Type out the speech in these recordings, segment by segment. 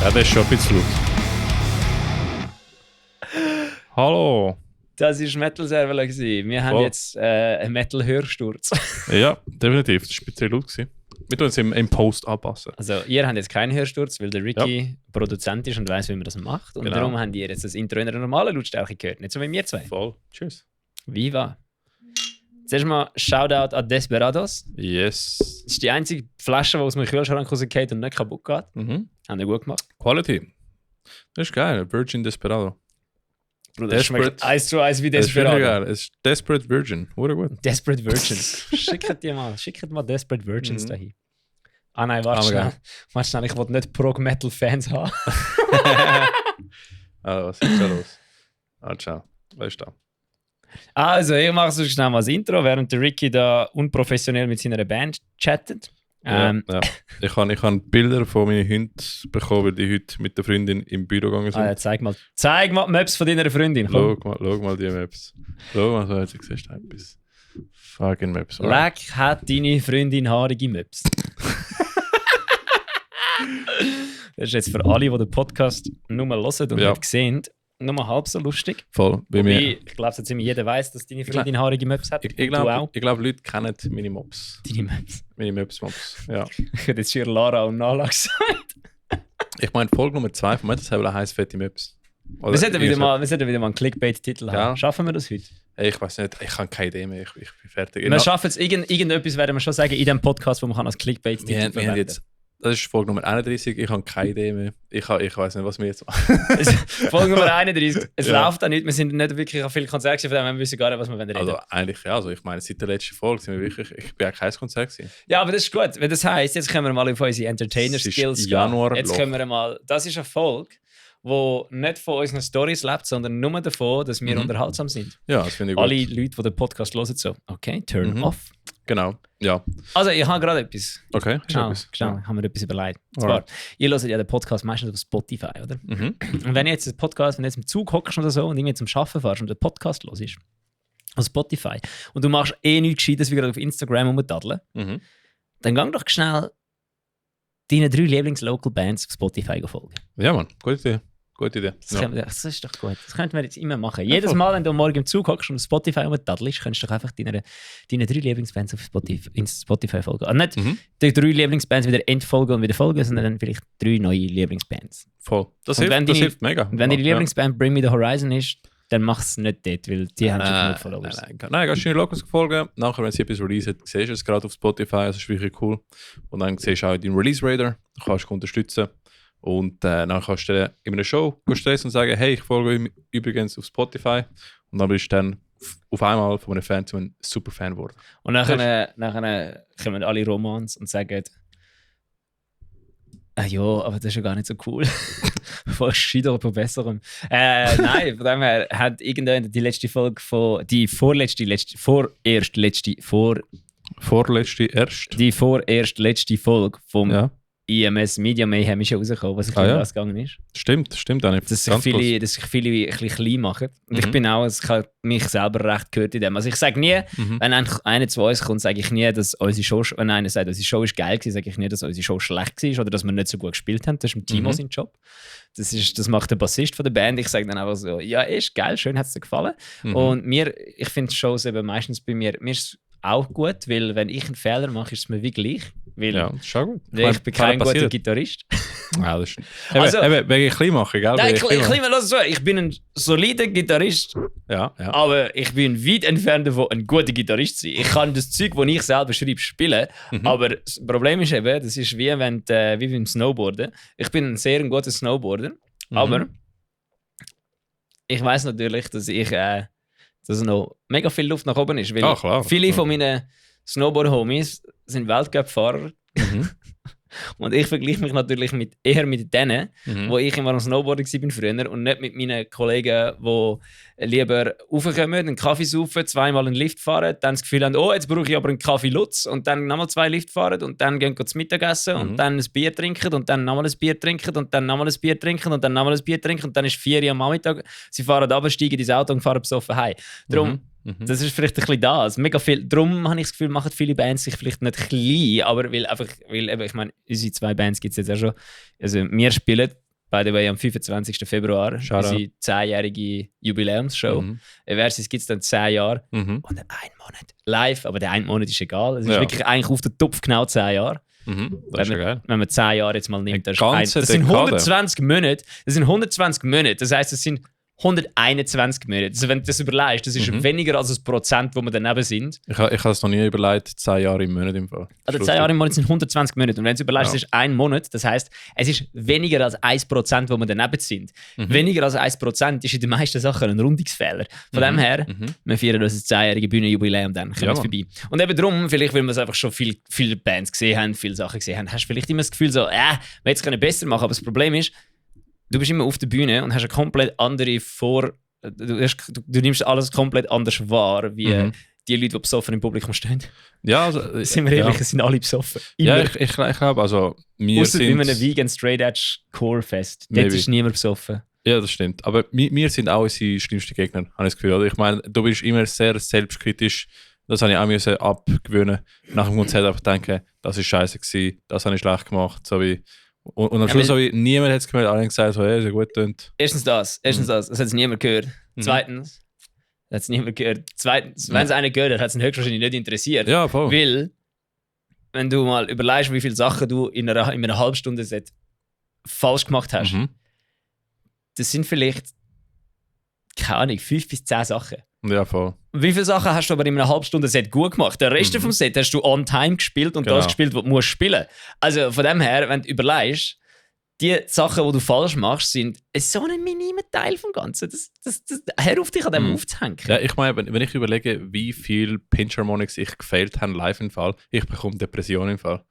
Ja, das ist schon ein bisschen laut. Hallo. Das war Metal-Server. Wir haben jetzt einen Metal-Hörsturz. Ja, definitiv. Das war speziell laut. Wir tun es im Post anpassen. Also, ihr habt jetzt keinen Hörsturz, weil der Ricky Produzent ist und weiss, wie man das macht. Und darum habt ihr jetzt das Intro in einer normalen Lautstärke gehört. Nicht so wie wir zwei. Voll. Tschüss. Viva. Zuerst mal Shoutout an Desperados. Yes. Das ist die einzige Flasche, die aus meinem Kühlschrank rausgeht und nicht kaputt geht. Mhm. Haben wir gut gemacht. Quality. Das ist geil. Virgin Desperado. Bruder, das schmeckt 1:1 wie Desperado. Das ist geil. Es ist Desperate Virgin. Oder gut. Desperate Virgins. Schickt mal Desperate Virgins dahin. Ah nein, warte schnell. Ich wollte nicht Prog-Metal-Fans haben. Was ist da los? Ciao. Was ist da? Also, ich mache so schnell mal das Intro, während der Ricky da unprofessionell mit seiner Band chattet. Ja. Ich habe Bilder von meinen Hunden bekommen, weil die heute mit der Freundin im Büro gegangen sind. Ja, zeig mal die Maps von deiner Freundin. Schau mal die Maps. Schau mal, so hat sie gesagt, etwas. Fucking Maps. Leck hat deine Freundin haarige Maps. Das ist jetzt für alle, die den Podcast nur mal hören und nicht sehen, nur mal halb so lustig. Voll. Ich glaube, so ziemlich jeder weiß, dass deine Freundin haarige Maps hat. Ich glaube, Leute kennen meine Mops. Deine Maps? Meine Maps. Ja. Ich hätte jetzt hier Lara und Nala gesagt. Ich meine, Folge Nummer 2 von Metal heisst Fette Maps. Wir sollten wieder mal einen Clickbait-Titel haben. Schaffen wir das heute? Ich weiß nicht, ich habe keine Idee mehr. Ich bin fertig. Wir schaffen es, irgendetwas werden wir schon sagen in diesem Podcast, wo man als Clickbait-Titel verwenden kann. Das ist Folge Nummer 31, ich habe keine Idee mehr. Ich weiß nicht, was wir jetzt machen. Folge Nummer 31, es läuft auch nicht, wir sind nicht wirklich auf viele Konzerte von dem, wir wissen gar nicht, was wir reden. Also eigentlich ja, ich meine, seit der letzten Folge sind wir wirklich, ich bin ja kein Konzert gewesen. Ja, aber das ist gut, weil das heisst, jetzt können wir mal auf unsere Entertainer-Skills gehen. Jetzt können wir mal, das ist eine Folge, die nicht von unseren Storys lebt, sondern nur davon, dass wir unterhaltsam sind. Ja, das finde ich gut. Alle Leute, die den Podcast hören, so, okay, turn off. Genau, ja. Also, ich habe gerade etwas. Okay, genau, haben wir etwas überlegt. Und zwar, ihr hört ja den Podcast meistens auf Spotify, oder? Und wenn ihr jetzt im Zug hockst oder so und irgendwie zum Arbeiten fährst und den Podcast hörst, auf Spotify, und du machst nichts Gescheites, wie gerade auf Instagram rumdadeln, dann geh doch schnell deine 3 Lieblings-Local-Bands auf Spotify folgen. Ja, Mann, gute Idee. Das ist doch gut. Das könnten wir jetzt immer machen. Jedes Mal, wenn du morgen im Zug hockst und auf Spotify rumdadelst, kannst du doch einfach deine 3 Lieblingsbands auf Spotify folgen. Also nicht die 3 Lieblingsbands wieder entfolgen und wieder folgen, sondern dann vielleicht 3 neue Lieblingsbands. Voll. Das hilft mega. Und wenn deine Lieblingsband Bring Me The Horizon ist, dann mach es nicht dort, weil die haben schon genug Followers. Nein, gehst du in die Locals folgen. Nachher, wenn sie etwas release, siehst du es gerade auf Spotify. Das ist wirklich cool. Und dann siehst du auch deinen Release-Radar. Du kannst unterstützen. Und dann kannst du in einer Show stressen und sagen, hey, ich folge ihm übrigens auf Spotify. Und dann bist du dann auf einmal von einem Fan zu einem Superfan geworden. Und nachher kommen alle Romans und sagen, ja, aber das ist ja gar nicht so cool. Voll Scheider bei Besserem. Nein, von dem her hat irgendwann die letzte Folge von, die vorerst letzte Folge vom IMS Media Mayhem ist ja rausgekommen, was ein bisschen ausgegangen ist. Stimmt auch nicht. Dass sich viele ein bisschen klein machen. Und ich bin auch, ich habe mich selber recht gehört in dem. Also ich sage nie, wenn einer zu uns kommt, sage ich nie, dass unsere Show, wenn einer sagt, unsere Show ist geil gewesen, sage ich nie, dass unsere Show schlecht war oder dass wir nicht so gut gespielt haben. Das ist mit Timo sein Job. Das macht der Bassist von der Band. Ich sage dann einfach so, ja, ist geil, schön, hat es dir gefallen. Und ich finde Shows eben meistens bei mir ist auch gut, weil wenn ich einen Fehler mache, ist es mir wie gleich. Weil das ist schon gut. Ich bin kein guter Gitarrist. Ja, das ist also, wegen klein machen, gell? Nein, ich bin ein solider Gitarrist, aber ich bin weit entfernt davon, ein guter Gitarrist zu sein. Ich kann das Zeug, das ich selber schreibe, spielen, aber das Problem ist eben, das ist wie beim Snowboarden. Ich bin ein sehr guter Snowboarder, aber ich weiß natürlich, dass noch mega viel Luft nach oben ist, weil viele von meinen Snowboard-Homies sind Weltcup-Fahrer. Und ich vergleiche mich natürlich eher mit denen, wo ich immer am Snowboarden war früher und nicht mit meinen Kollegen, die lieber raufkommen, einen Kaffee saufen, 2-mal einen Lift fahren, dann das Gefühl haben, oh, jetzt brauche ich aber einen Kaffee Lutz und dann nochmal 2 Lift fahren und dann gehen zum Mittagessen und dann ein Bier trinken und dann nochmal ein Bier trinken und dann nochmal ein Bier trinken und dann nochmal ein Bier trinken und dann ist 4 Uhr am Nachmittag, sie fahren runter, steigen ins Auto und fahren besoffen heim. Darum, das ist vielleicht ein bisschen das. Mega viel. Darum habe ich das Gefühl, machen viele Bands sich vielleicht nicht klein, aber weil ich meine, unsere 2 Bands gibt es jetzt auch schon. Also wir spielen by the way, am 25. Februar, unsere 10-jährige Jubiläumsshow. Versus gibt es dann 10 Jahre und dann 1 Monat live, aber der 1 Monat ist egal. Es ist wirklich eigentlich auf den Topf genau 10 Jahre. Das ist geil. Wenn man 10 Jahre jetzt mal nimmt, das sind 120 Monate. Das sind 120 Monate. Das heisst, es sind 121 Monate. Also wenn du das überlegst, das ist weniger als 1%, wo wir daneben sind. Ich habe es noch nie überlegt, 10 Jahre im Monat im Fall. Also 10 Jahre im Monat sind 120 Monate. Und wenn du überlegst, es ist 1 Monat, das heisst, es ist weniger als 1%, wo wir daneben sind. Weniger als 1% ist in den meisten Sachen ein Rundungsfehler. Von dem her, wir feiern unser 10-jährige Bühnenjubiläum dann. Kommen wir vorbei. Und eben darum, vielleicht, weil wir es einfach schon viele Bands gesehen haben, viele Sachen gesehen haben, hast du vielleicht immer das Gefühl so, wir hätten es besser machen können. Aber das Problem ist, du bist immer auf der Bühne und hast eine komplett andere du nimmst alles komplett anders wahr, wie die Leute, die besoffen im Publikum stehen. Ja, also... Sind wir ehrlich, es sind alle besoffen. Immer. Ja, ich glaube, also... Ausser bei einem Vegan Straight Edge Core Fest. Dort ist niemand besoffen. Ja, das stimmt. Aber wir sind auch unsere schlimmsten Gegner, habe ich das Gefühl. Ich meine, du bist immer sehr selbstkritisch. Das habe ich auch abgewöhnen. Nach dem Konzert einfach denken, das war scheiße gewesen, das habe ich schlecht gemacht. So wie... Und am Schluss habe ich niemand hat es gemerkt, alle haben gesagt, so, hey, ist ja gut tönt. Erstens das hat es niemand gehört. Zweitens, hat es niemand gehört. Zweitens, wenn es einer gehört hat, hat es ihn höchstwahrscheinlich nicht interessiert. Ja, voll. Weil, wenn du mal überlegst, wie viele Sachen du in einer halben Stunde falsch gemacht hast, das sind vielleicht, keine Ahnung, 5 bis 10 Sachen. Ja, voll. Wie viele Sachen hast du aber in einer halben Stunde Set gut gemacht? Den Rest vom Set hast du on time gespielt und das gespielt, was du musst spielen. Also von dem her, wenn du überlegst, die Sachen, die du falsch machst, sind so ein minimer Teil vom Ganzen. Hör auf, dich an dem aufzuhängen. Ja, ich meine, wenn ich überlege, wie viele Pinch Harmonics ich gefailt habe live im Fall, ich bekomme Depressionen im Fall.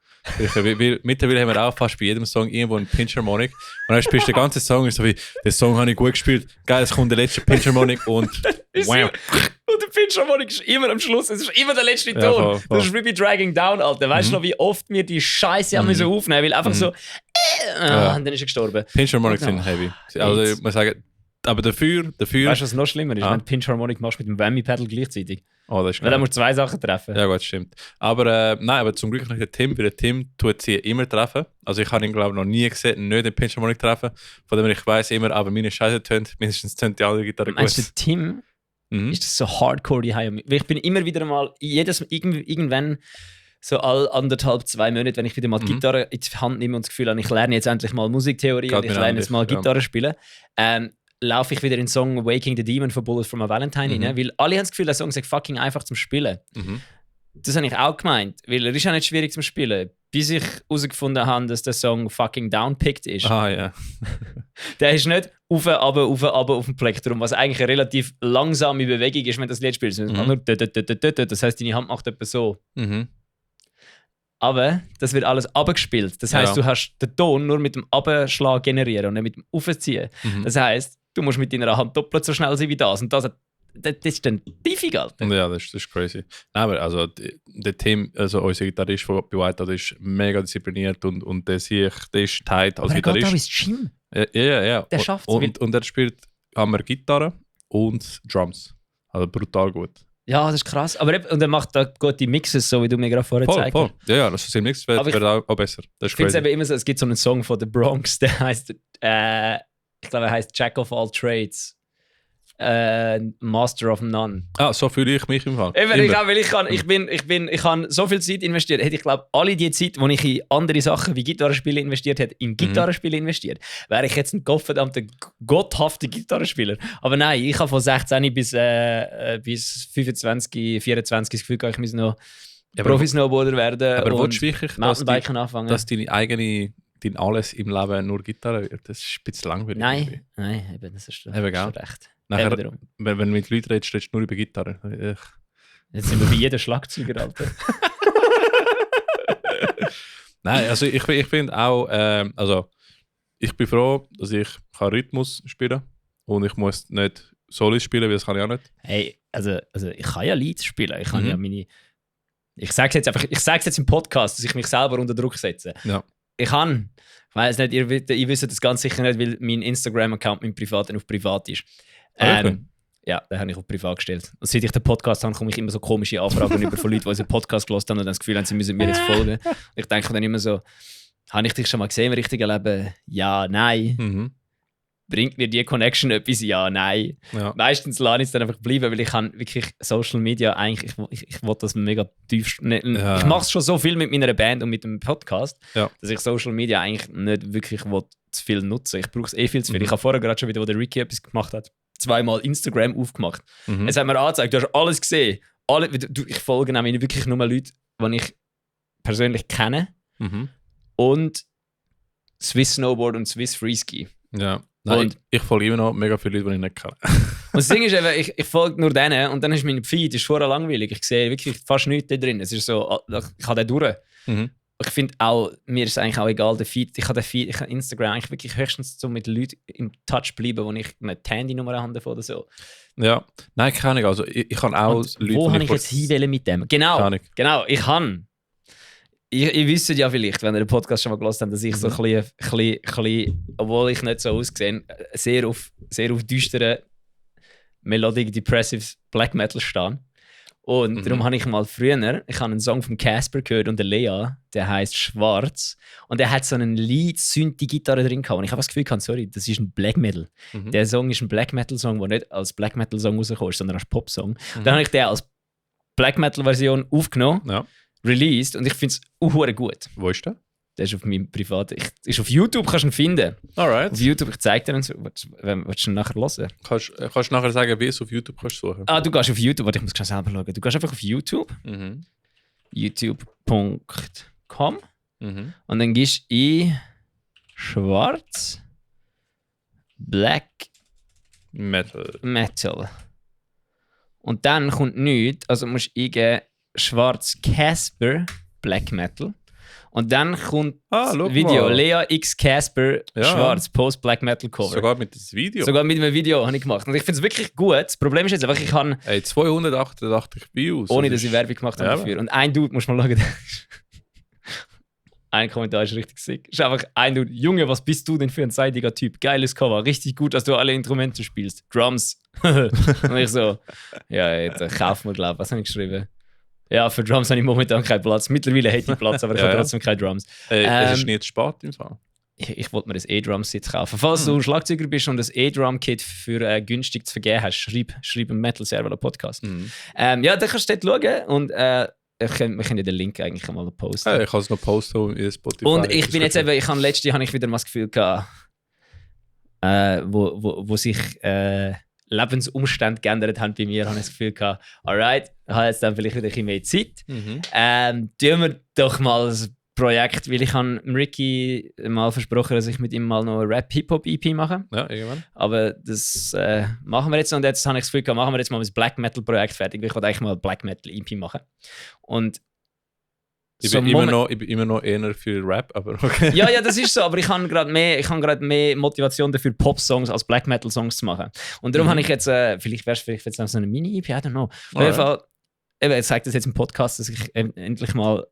Mittlerweile haben wir auch fast bei jedem Song irgendwo einen Pinch Harmonic. Und dann spielst du den ganzen Song und so wie, den Song habe ich gut gespielt. Geil, es kommt der letzte Pinch Harmonic und wow. Und der Pinch Harmonic ist immer am Schluss. Es ist immer der letzte Ton. Das ist wie bei Dragging Down, Alter. Weißt du noch, wie oft wir die Scheiße haben aufnehmen, weil einfach so und dann ist er gestorben. Pinch Harmonics sind heavy. Also ich muss sagen, aber dafür... Weißt du, was noch schlimmer ist? Wenn du Pinch Harmonic machst mit dem Whammy-Pedal gleichzeitig. Oh, das ist weil dann musst du 2 Sachen treffen. Ja gut, stimmt. Aber nein, aber zum Glück noch der Tim, weil der Tim tut sie immer treffen. Also ich habe ihn, glaube ich, noch nie gesehen, nicht den Pinch Harmonic treffen. Von dem ich weiss immer, aber meine Scheiße tönt, mindestens tönt die andere Gitarre gut. Meinst du, der Tim ist das so hardcore die Heim? Ich bin immer wieder mal, irgendwann so all 1,5-2 Monate, wenn ich wieder mal die Gitarre in die Hand nehme und das Gefühl habe, ich lerne jetzt endlich mal Musiktheorie und ich lerne jetzt mal Gitarre spielen, laufe ich wieder in den Song Waking the Demon von Bullet for My Valentine rein, weil alle haben das Gefühl, der Song ist fucking einfach zum Spielen. Das habe ich auch gemeint, weil er ist ja nicht schwierig zum Spielen, bis ich herausgefunden habe, dass der Song fucking downpicked ist. Ah ja. Der ist nicht auf dem Plektrum, was eigentlich eine relativ langsame Bewegung ist, wenn du das Lied spielst. Das heisst, deine Hand macht etwa so. Aber das wird alles abgespielt. Das heisst, du hast den Ton nur mit dem Abschlag generieren und nicht mit dem Aufziehen. Das heisst, du musst mit deiner Hand doppelt so schnell sein wie das. Und das ist dann tiefig, Alter. Ja, das ist crazy. Aber also, der Tim, also unser Gitarrist von White, der ist mega diszipliniert und der ist tight als Gitarrist. Aber er geht auch ins Gym. Ja. Der schafft es. Und er spielt Hammer-Gitarre und Drums. Also brutal gut. Ja, das ist krass. Und er macht da gute Mixes, so wie du mir gerade vorher gezeigt hast. Ja, das ist im Mix wird auch besser. Ich finde es eben immer so, es gibt so einen Song von The Bronx, der heißt, ich glaube, er heißt Jack of All Trades. Master of None. So fühle ich mich im Fall. Ich habe so viel Zeit investiert. Hätte ich glaube, alle die Zeit, die ich in andere Sachen wie Gitarrespiele investiert hätte, in Gitarrespiele investiert, wäre ich jetzt ein gottverdammter, gotthafter Gitarrespieler. Aber nein, ich habe von 16 bis 25, 24 das Gefühl, ich muss noch Profi-Snowboarder werden. Aber willst du wirklich, Mountainbiken anfangen? Dass dein alles im Leben nur Gitarre wird? Das ist ein bisschen langweilig. Nein, eben, das ist schon recht. Nachher, wenn du mit Leuten redest, redest du nur über Gitarre. Jetzt sind wir bei jedem Schlagzeuger, Alter. Nein, also ich finde auch, also ich bin froh, dass ich Rhythmus spielen kann und ich muss nicht Solis spielen, weil das kann ich auch nicht. Hey, also ich kann ja Lieder spielen. Ich kann ja meine... Ich sage es jetzt im Podcast, dass ich mich selber unter Druck setze. Ja. Ich weiß nicht, ihr wisst das ganz sicher nicht, weil mein Instagram-Account mein privaten auf privat ist. Ja, den habe ich auf privat gestellt. Und seit ich den Podcast habe, komme ich immer so komische Anfragen über von Leuten, die unseren Podcast gehört haben und dann das Gefühl haben, sie müssen mir jetzt folgen. Und ich denke dann immer so, habe ich dich schon mal gesehen im richtigen Leben? Ja, nein. Bringt mir die Connection etwas? Ja, nein. Ja. Meistens lasse ich es dann einfach bleiben, weil ich kann wirklich Social Media eigentlich, ich will das mega tief... Ja. Ich mache es schon so viel mit meiner Band und mit dem Podcast, dass ich Social Media eigentlich nicht wirklich zu viel nutze. Ich brauche es viel zu viel. Ich habe vorher gerade schon wieder, wo der Ricky etwas gemacht hat, 2-mal Instagram aufgemacht. Es hat mir angezeigt, du hast alles gesehen. Ich folge nämlich wirklich nur Leute, die ich persönlich kenne. Und Swiss Snowboard und Swiss Freeski. Ja. Nein, ich folge immer noch mega viele Leute, die ich nicht kenne. Und das Ding ist eben, ich folge nur denen und dann ist mein Feed vorher langweilig. Ich sehe wirklich fast nichts da drin. Es ist so, ich habe den durch. Ich finde auch, mir ist eigentlich auch egal, der Feed. Ich habe Instagram eigentlich wirklich höchstens so mit Leuten im Touch bleiben, wo ich eine Handynummer habe oder so. Ja, nein, keine Ahnung. Also ich kann auch und Leute... Wo habe ich jetzt hinwählen mit dem? Genau, ich kann... Ihr wisst ja vielleicht, wenn ihr den Podcast schon mal gehört habt, dass ich so ein bisschen, obwohl ich nicht so aussehe, sehr auf düstere Melodic Depressive Black Metal stehe. Und darum habe ich mal früher, ich habe einen Song von Casper gehört und der Lea, der heißt Schwarz. Und der hat so einen Lead-Synthi-Gitarre drin gehabt. Und ich habe das Gefühl gehabt, sorry, das ist ein Black Metal. Der Song ist ein Black Metal-Song, der nicht als Black Metal-Song rausgekommen ist, sondern als Pop-Song. Dann habe ich den als Black Metal-Version aufgenommen. Ja. Released und ich finde es gut. Wo ist der? Der ist auf meinem privaten... Ist auf YouTube, kannst du ihn finden. Alright. Auf YouTube, ich zeige dir ihn. Willst du ihn nachher hören? Kannst du nachher sagen, wie es auf YouTube kannst suchen? Du gehst auf YouTube, warte, ich muss schon selber schauen. Du gehst einfach auf YouTube. youtube.com und dann gehst du in Schwarz Black Metal. Und dann kommt nichts, also musst du eingeben Schwarz Casper Black Metal. Und dann kommt das Video mal. Lea X Casper Schwarz Post Black Metal Cover. Sogar mit dem Video? Sogar mit einem Video habe ich gemacht. Und ich finde es wirklich gut. Das Problem ist jetzt einfach, ich kann... 288 Views. Ohne, dass ich Werbung gemacht habe dafür. Und ein Dude, musst du mal schauen, ein Kommentar ist richtig sick. Ist einfach ein Dude, Junge, was bist du denn für ein seidiger Typ? Geiles Cover, richtig gut, dass du alle Instrumente spielst. Drums. Und ich so, kauf mal, glaube ich. Was habe ich geschrieben? Ja, für Drums habe ich momentan keinen Platz. Mittlerweile hätte ich Platz, aber ich habe trotzdem keine Drums. Es ist nicht spät im Fall. Ich wollte mir das E-Drum-Set kaufen. Falls du Schlagzeuger bist und das E-Drum-Kit für günstig zu vergeben hast, schreib im Metal Server Podcast. Dann kannst du dort schauen und wir können ja den Link eigentlich mal posten. Ich kann es noch posten in Spotify. Und ich bin jetzt eben, letztes Jahr habe ich wieder mal das Gefühl gehabt, wo sich Lebensumstände geändert haben bei mir, habe ich das Gefühl gehabt, alright, ich habe jetzt dann vielleicht wieder ein bisschen mehr Zeit. Tun wir doch mal ein Projekt, weil ich habe Ricky mal versprochen, dass ich mit ihm mal noch eine Rap-Hip-Hop-EP mache. Ja, irgendwann. Aber das machen wir jetzt und jetzt habe ich das Gefühl gehabt, machen wir jetzt mal ein Black Metal-Projekt fertig. Ich wollte eigentlich mal ein Black Metal-EP machen. Und ich bin immer noch eher für Rap, aber okay. Ja, das ist so, aber ich habe gerade mehr Motivation dafür, Pop-Songs als Black Metal-Songs zu machen. Und darum habe ich jetzt, vielleicht jetzt noch so eine Mini-EP, I don't know. Auf jeden Fall, ich zeige das jetzt im Podcast, dass ich endlich mal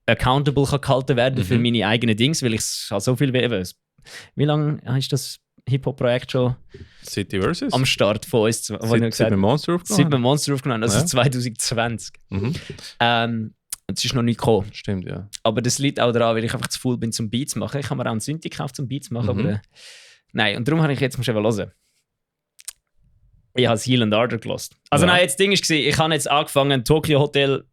accountable gehalten werden für meine eigenen Dings, weil ich so viel... Wie lange ist das Hip-Hop-Projekt schon City Versus am Start von uns? Seit wir Monster aufgenommen, das ist 2020. Und es ist noch nicht gekommen. Stimmt, ja. Aber das liegt auch daran, weil ich einfach zu faul bin zum Beats machen. Ich habe mir auch einen Synthi gekauft zum Beats machen, aber nein. Und darum habe ich jetzt mal hören. Ich habe Heal and Ardor gehört. Also nein, jetzt das Ding war, ich habe jetzt angefangen, einen Tokyo Hotel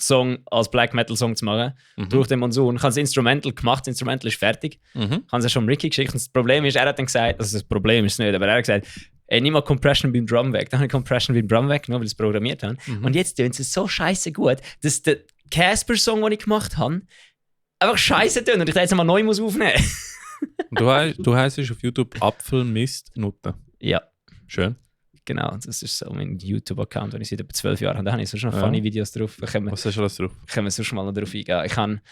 Song als Black Metal Song zu machen. Durch den Monsun. Ich habe das Instrumental gemacht, das Instrumental ist fertig. Ich habe es ja schon Ricky geschickt. Und das Problem ist, er hat dann gesagt, also das Problem ist es nicht, aber er hat gesagt, nimm mal Compression beim Drum weg. Dann habe ich Compression beim Drum weg, weil ich es programmiert habe. Und jetzt tönt es so scheiße gut, dass der Casper-Song, den ich gemacht habe, einfach scheiße tönt und ich jetzt mal neu aufnehmen muss. Du heisst auf YouTube Apfelmist Nutte. Ja. Schön. Genau, das ist so mein YouTube-Account, den ich seit etwa 12 Jahren habe. Da habe ich sonst noch funny Videos drauf. Was hast du alles drauf? Können wir sonst mal noch drauf eingehen. Ich habe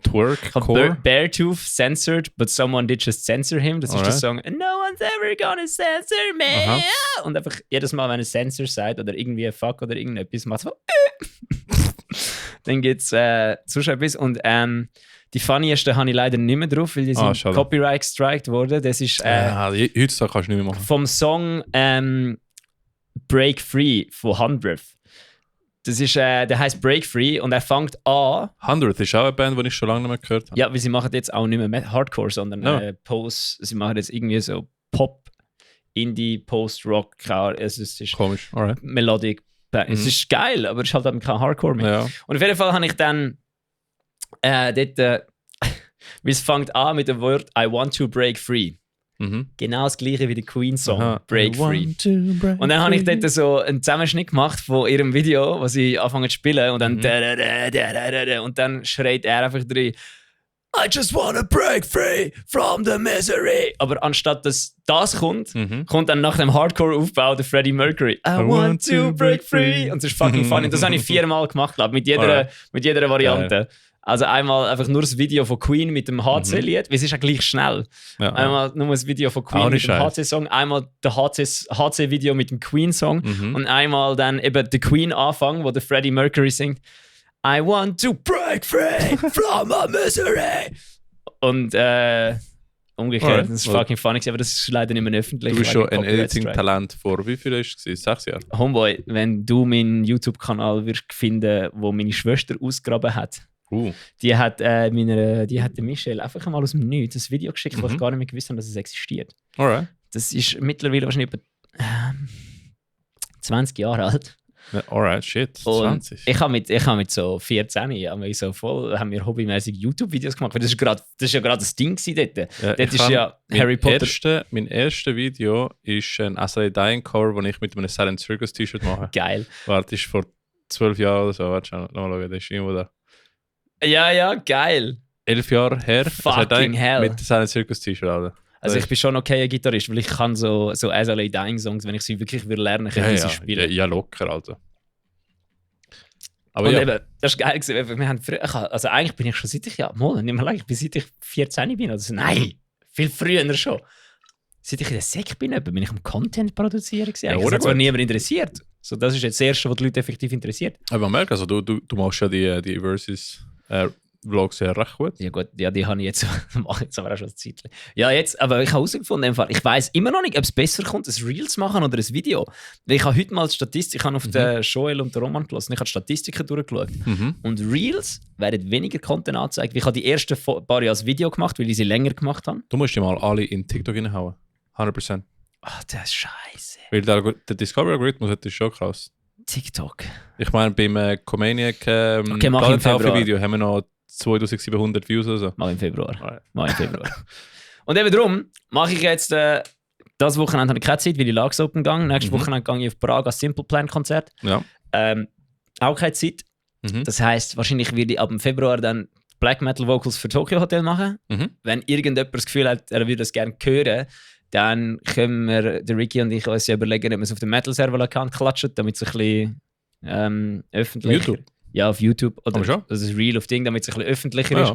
Twerk, Core. Beartooth censored, but someone did just censor him. Das ist der Song No one's ever gonna censor me. Und einfach jedes Mal, wenn er Censor sagt oder irgendwie Fuck oder irgendetwas, macht es so dann gibt es sonst etwas. Und die funnieste habe ich leider nicht mehr drauf, weil die sind Copyright gestrikt worden. Das ist heutzutage kannst du nicht mehr machen. Vom Song Break Free von 100th. Das ist, der heißt Break Free und er fängt an. 100 ist auch eine Band, die ich schon lange nicht mehr gehört habe. Ja, weil sie machen jetzt auch nicht mehr Hardcore, sondern sie machen jetzt irgendwie so Pop, Indie, Post-Rock. Es ist komisch, alright. Melodic. Es ist geil, aber es ist halt eben kein Hardcore mehr. Ja. Und auf jeden Fall habe ich dann dort, wie es fängt an mit dem Wort I want to break free. Genau das gleiche wie der Queen-Song, Break Free. Und dann habe ich dort so einen Zusammenschnitt gemacht von ihrem Video, wo sie anfangen zu spielen und dann und dann schreit er einfach drin I just wanna break free from the misery. Aber anstatt dass das kommt, kommt dann nach dem Hardcore-Aufbau der Freddie Mercury I want to break free. Und das ist fucking funny. Und das habe ich 4-mal gemacht, glaube ich, mit jeder Variante. Also einmal einfach nur das Video von Queen mit dem HC-Lied, weil es ist ja gleich schnell. Ja, einmal nur das Video von Queen mit dem HC-Song, einmal der HC-Video mit dem Queen-Song und einmal dann eben der Queen-Anfang, wo der Freddie Mercury singt I want to break free from my misery. Und umgekehrt, das ist fucking funny, aber das ist leider nicht mehr öffentlich. Du bist schon ein Editing-Talent vor wie viel ist es? 6 Jahre? Homeboy, wenn du meinen YouTube-Kanal wirst finden, wo meine Schwester ausgegraben hat, die hat der Michelle einfach mal aus dem Nichts ein Video geschickt, wo ich gar nicht mehr gewusst habe, dass es existiert. Alright. Das ist mittlerweile wahrscheinlich über 20 Jahre alt. Alright, shit, 20. Ich habe mit so 14 haben wir hobbymäßig YouTube-Videos gemacht, weil das ist ja gerade das Ding dort. Dort ist ja Harry Potter. Mein erstes Video ist ein SLA Dying Cover, das ich mit einem Silent Circus T-Shirt mache. Geil. Warte, das ist vor 12 Jahren oder so. Warte, schau, mal schauen, das ist irgendwo da. Ja, geil. 11 Jahre her. Fucking hell. Mit Silent Circus T-Shirt, Alter. Also ich bin schon okay ein Gitarrist, weil ich kann so SLA Dying Songs, wenn ich sie wirklich lernen kann, wie sie spielen. Ja, locker, Alter. Aber und eben, das ist geil gewesen. Wir haben also eigentlich bin ich schon seit ich seit ich 14 bin. Also nein, viel früher schon. Seit ich in der Sek bin ich am Content produzieren gewesen. Das hat zwar niemand interessiert. So, das ist jetzt das Erste, was die Leute effektiv interessiert. Aber man merkt, also du machst ja die Versus Vlogs ja recht gut. Ja gut, ja, die habe ich jetzt, mache jetzt aber auch schon ein Zeitchen. Ja, jetzt, aber ich habe herausgefunden, ich weiss immer noch nicht, ob es besser kommt, ein Reels zu machen oder ein Video. Ich habe heute mal Statistik, ich habe auf den Joel und den Roman gelassen, ich habe die Statistiken durchgeschaut. Und Reels werden weniger Content angezeigt. Ich habe die ersten paar Jahre als Video gemacht, weil ich sie länger gemacht habe. Du musst die mal alle in TikTok reinhauen. 100%. Ach, das ist scheiße. Weil der Discovery-Algorithmus ist schon krass. TikTok. Ich meine, beim Comaniac Video haben wir noch 2700 Views oder so. Mal im Februar. Und eben darum mache ich jetzt das Wochenende habe ich keine Zeit, weil ich Lags Open gegangen. Nächstes Wochenende gehe ich auf Prag als Simple Plan Konzert. Ja. Auch keine Zeit. Das heisst, wahrscheinlich werde ich ab dem Februar dann Black Metal Vocals für Tokyo Hotel machen. Wenn irgendjemand das Gefühl hat, er würde das gerne hören, dann können wir, der Ricky und ich, uns überlegen, ob wir es auf dem Metal Server Account klatschen, damit es ein bisschen öffentlich ist. Ja, auf YouTube. Oder das ist Real auf Ding, damit es ein bisschen öffentlicher ist.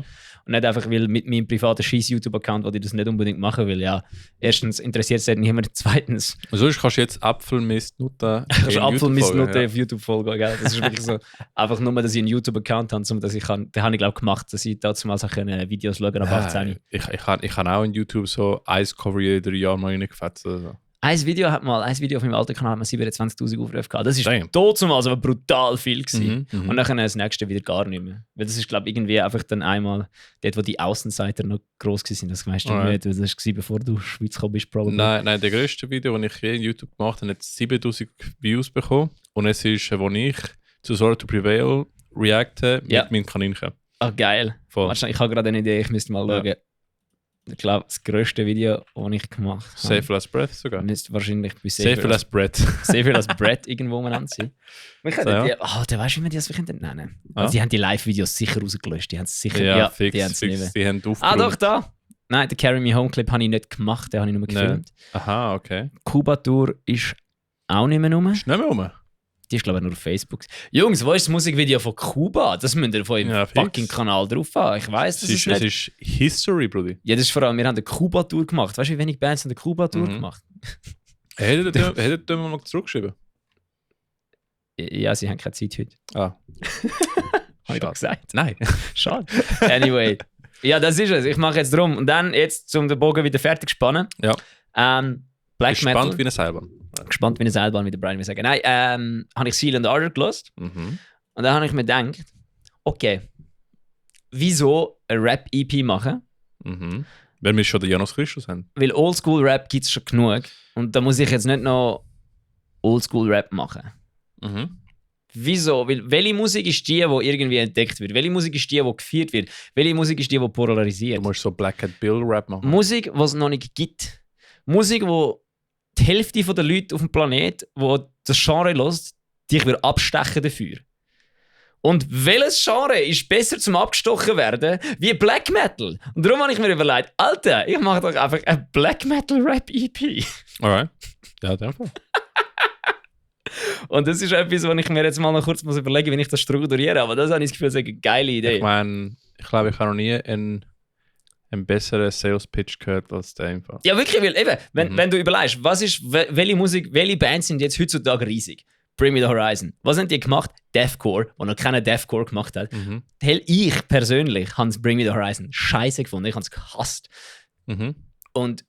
Und nicht einfach, weil mit meinem privaten Scheiß-YouTube-Account, wo ich das nicht unbedingt machen will. Ja, erstens interessiert es nicht niemand. Zweitens. Sonst kannst du jetzt Apfelmistnutten auf YouTube folgen. Gell? Das ist wirklich so. Einfach nur, dass ich einen YouTube-Account habe, dass ich kann. Den habe ich, glaube ich, gemacht, dass ich dazu mal Videos schauen ab 18. Ich kann auch in YouTube so Ice Cover jeder Jahr mal reingefetzt. Also. Ein Video auf meinem alten Kanal 27'000 Aufrufe gehabt. Das war damals aber brutal viel gewesen. Und dann das nächste wieder gar nicht mehr. Weil das ist, glaube ich, irgendwie einfach dann einmal dort, wo die Außenseiter noch gross waren. Das weißt du nicht. Das war bevor du in die Schweiz gekommen bist, probably. Nein, der grösste Video, das ich je in YouTube gemacht habe, hat 7000 Views bekommen. Und es ist, wo ich zu Sorry to Prevail reacte mit meinem Kaninchen. Ah, geil. Ich habe gerade eine Idee, ich müsste mal schauen. Ich glaube, das grösste Video, das ich gemacht habe. Safer Last Breath sogar? Müsste wahrscheinlich bei Safer Last Breath. Safer Last Breath irgendwo mal anziehen. Du weißt, wie wir das nennen. Also, die haben die Live-Videos sicher rausgelöscht. Die haben es sicher. Fix. Die haben doch, da! Nein, den Carry Me Home Clip habe ich nicht gemacht, den habe ich nur gefilmt. Aha, okay. Kuba Tour ist auch nicht mehr rum. Ist nicht mehr rum? Die ist, glaube ich, nur auf Facebook. Jungs, wo ist das Musikvideo von Kuba? Das müsst ihr von eurem fucking Kanal drauf haben. Ich weiss, das ist nicht. Es ist History, Brudi. Ja, das ist vor allem, wir haben eine Kuba-Tour gemacht. Weißt du, wie wenig Bands haben eine Kuba-Tour gemacht? Hättet ihr mal zurückgeschrieben? Ja, sie haben keine Zeit heute. Ah. Habe ich doch gesagt? Nein. Schade. Anyway. Ja, das ist es. Ich mache jetzt drum. Und dann, jetzt, um den Bogen wieder fertig zu spannen. Ja. Black Metal. Spannend wie ein Seilbahn. gespannt wie eine Seilbahn, wie der Brian will sagen. Nein, habe ich Seal and Ardor gelost. Und dann habe ich mir gedacht, okay, wieso eine Rap-EP machen? Wenn wir schon den Janus Christus haben. Weil Oldschool-Rap gibt es schon genug. Und da muss ich jetzt nicht noch Oldschool-Rap machen. Wieso? Weil welche Musik ist die irgendwie entdeckt wird? Welche Musik ist die gefeiert wird? Welche Musik ist die polarisiert? Du musst so Black Cat Bill Rap machen. Musik, die es noch nicht gibt. Musik, wo die Hälfte der Leute auf dem Planet, die das Genre hört, dich abstechen dafür. Und welches Genre ist besser zum abgestochen werden wie Black Metal? Und darum habe ich mir überlegt, Alter, ich mache doch einfach eine Black Metal Rap EP. Alright. Ja, in dem Fall. Und das ist etwas, was ich mir jetzt mal noch kurz überlegen muss, wie ich das strukturiere. Aber das habe ich das Gefühl, das ist eine geile Idee. Ich meine, ich glaube, ich habe noch nie einen besseren Sales-Pitch gehört als der einfach. Ja, wirklich, weil eben, wenn du überlegst, welche Musik, welche Bands sind jetzt heutzutage riesig? Bring Me The Horizon. Was haben die gemacht? Deathcore, wo noch keiner Deathcore gemacht hat. Ich persönlich habe Bring Me The Horizon scheiße gefunden. Ich habe es gehasst. Und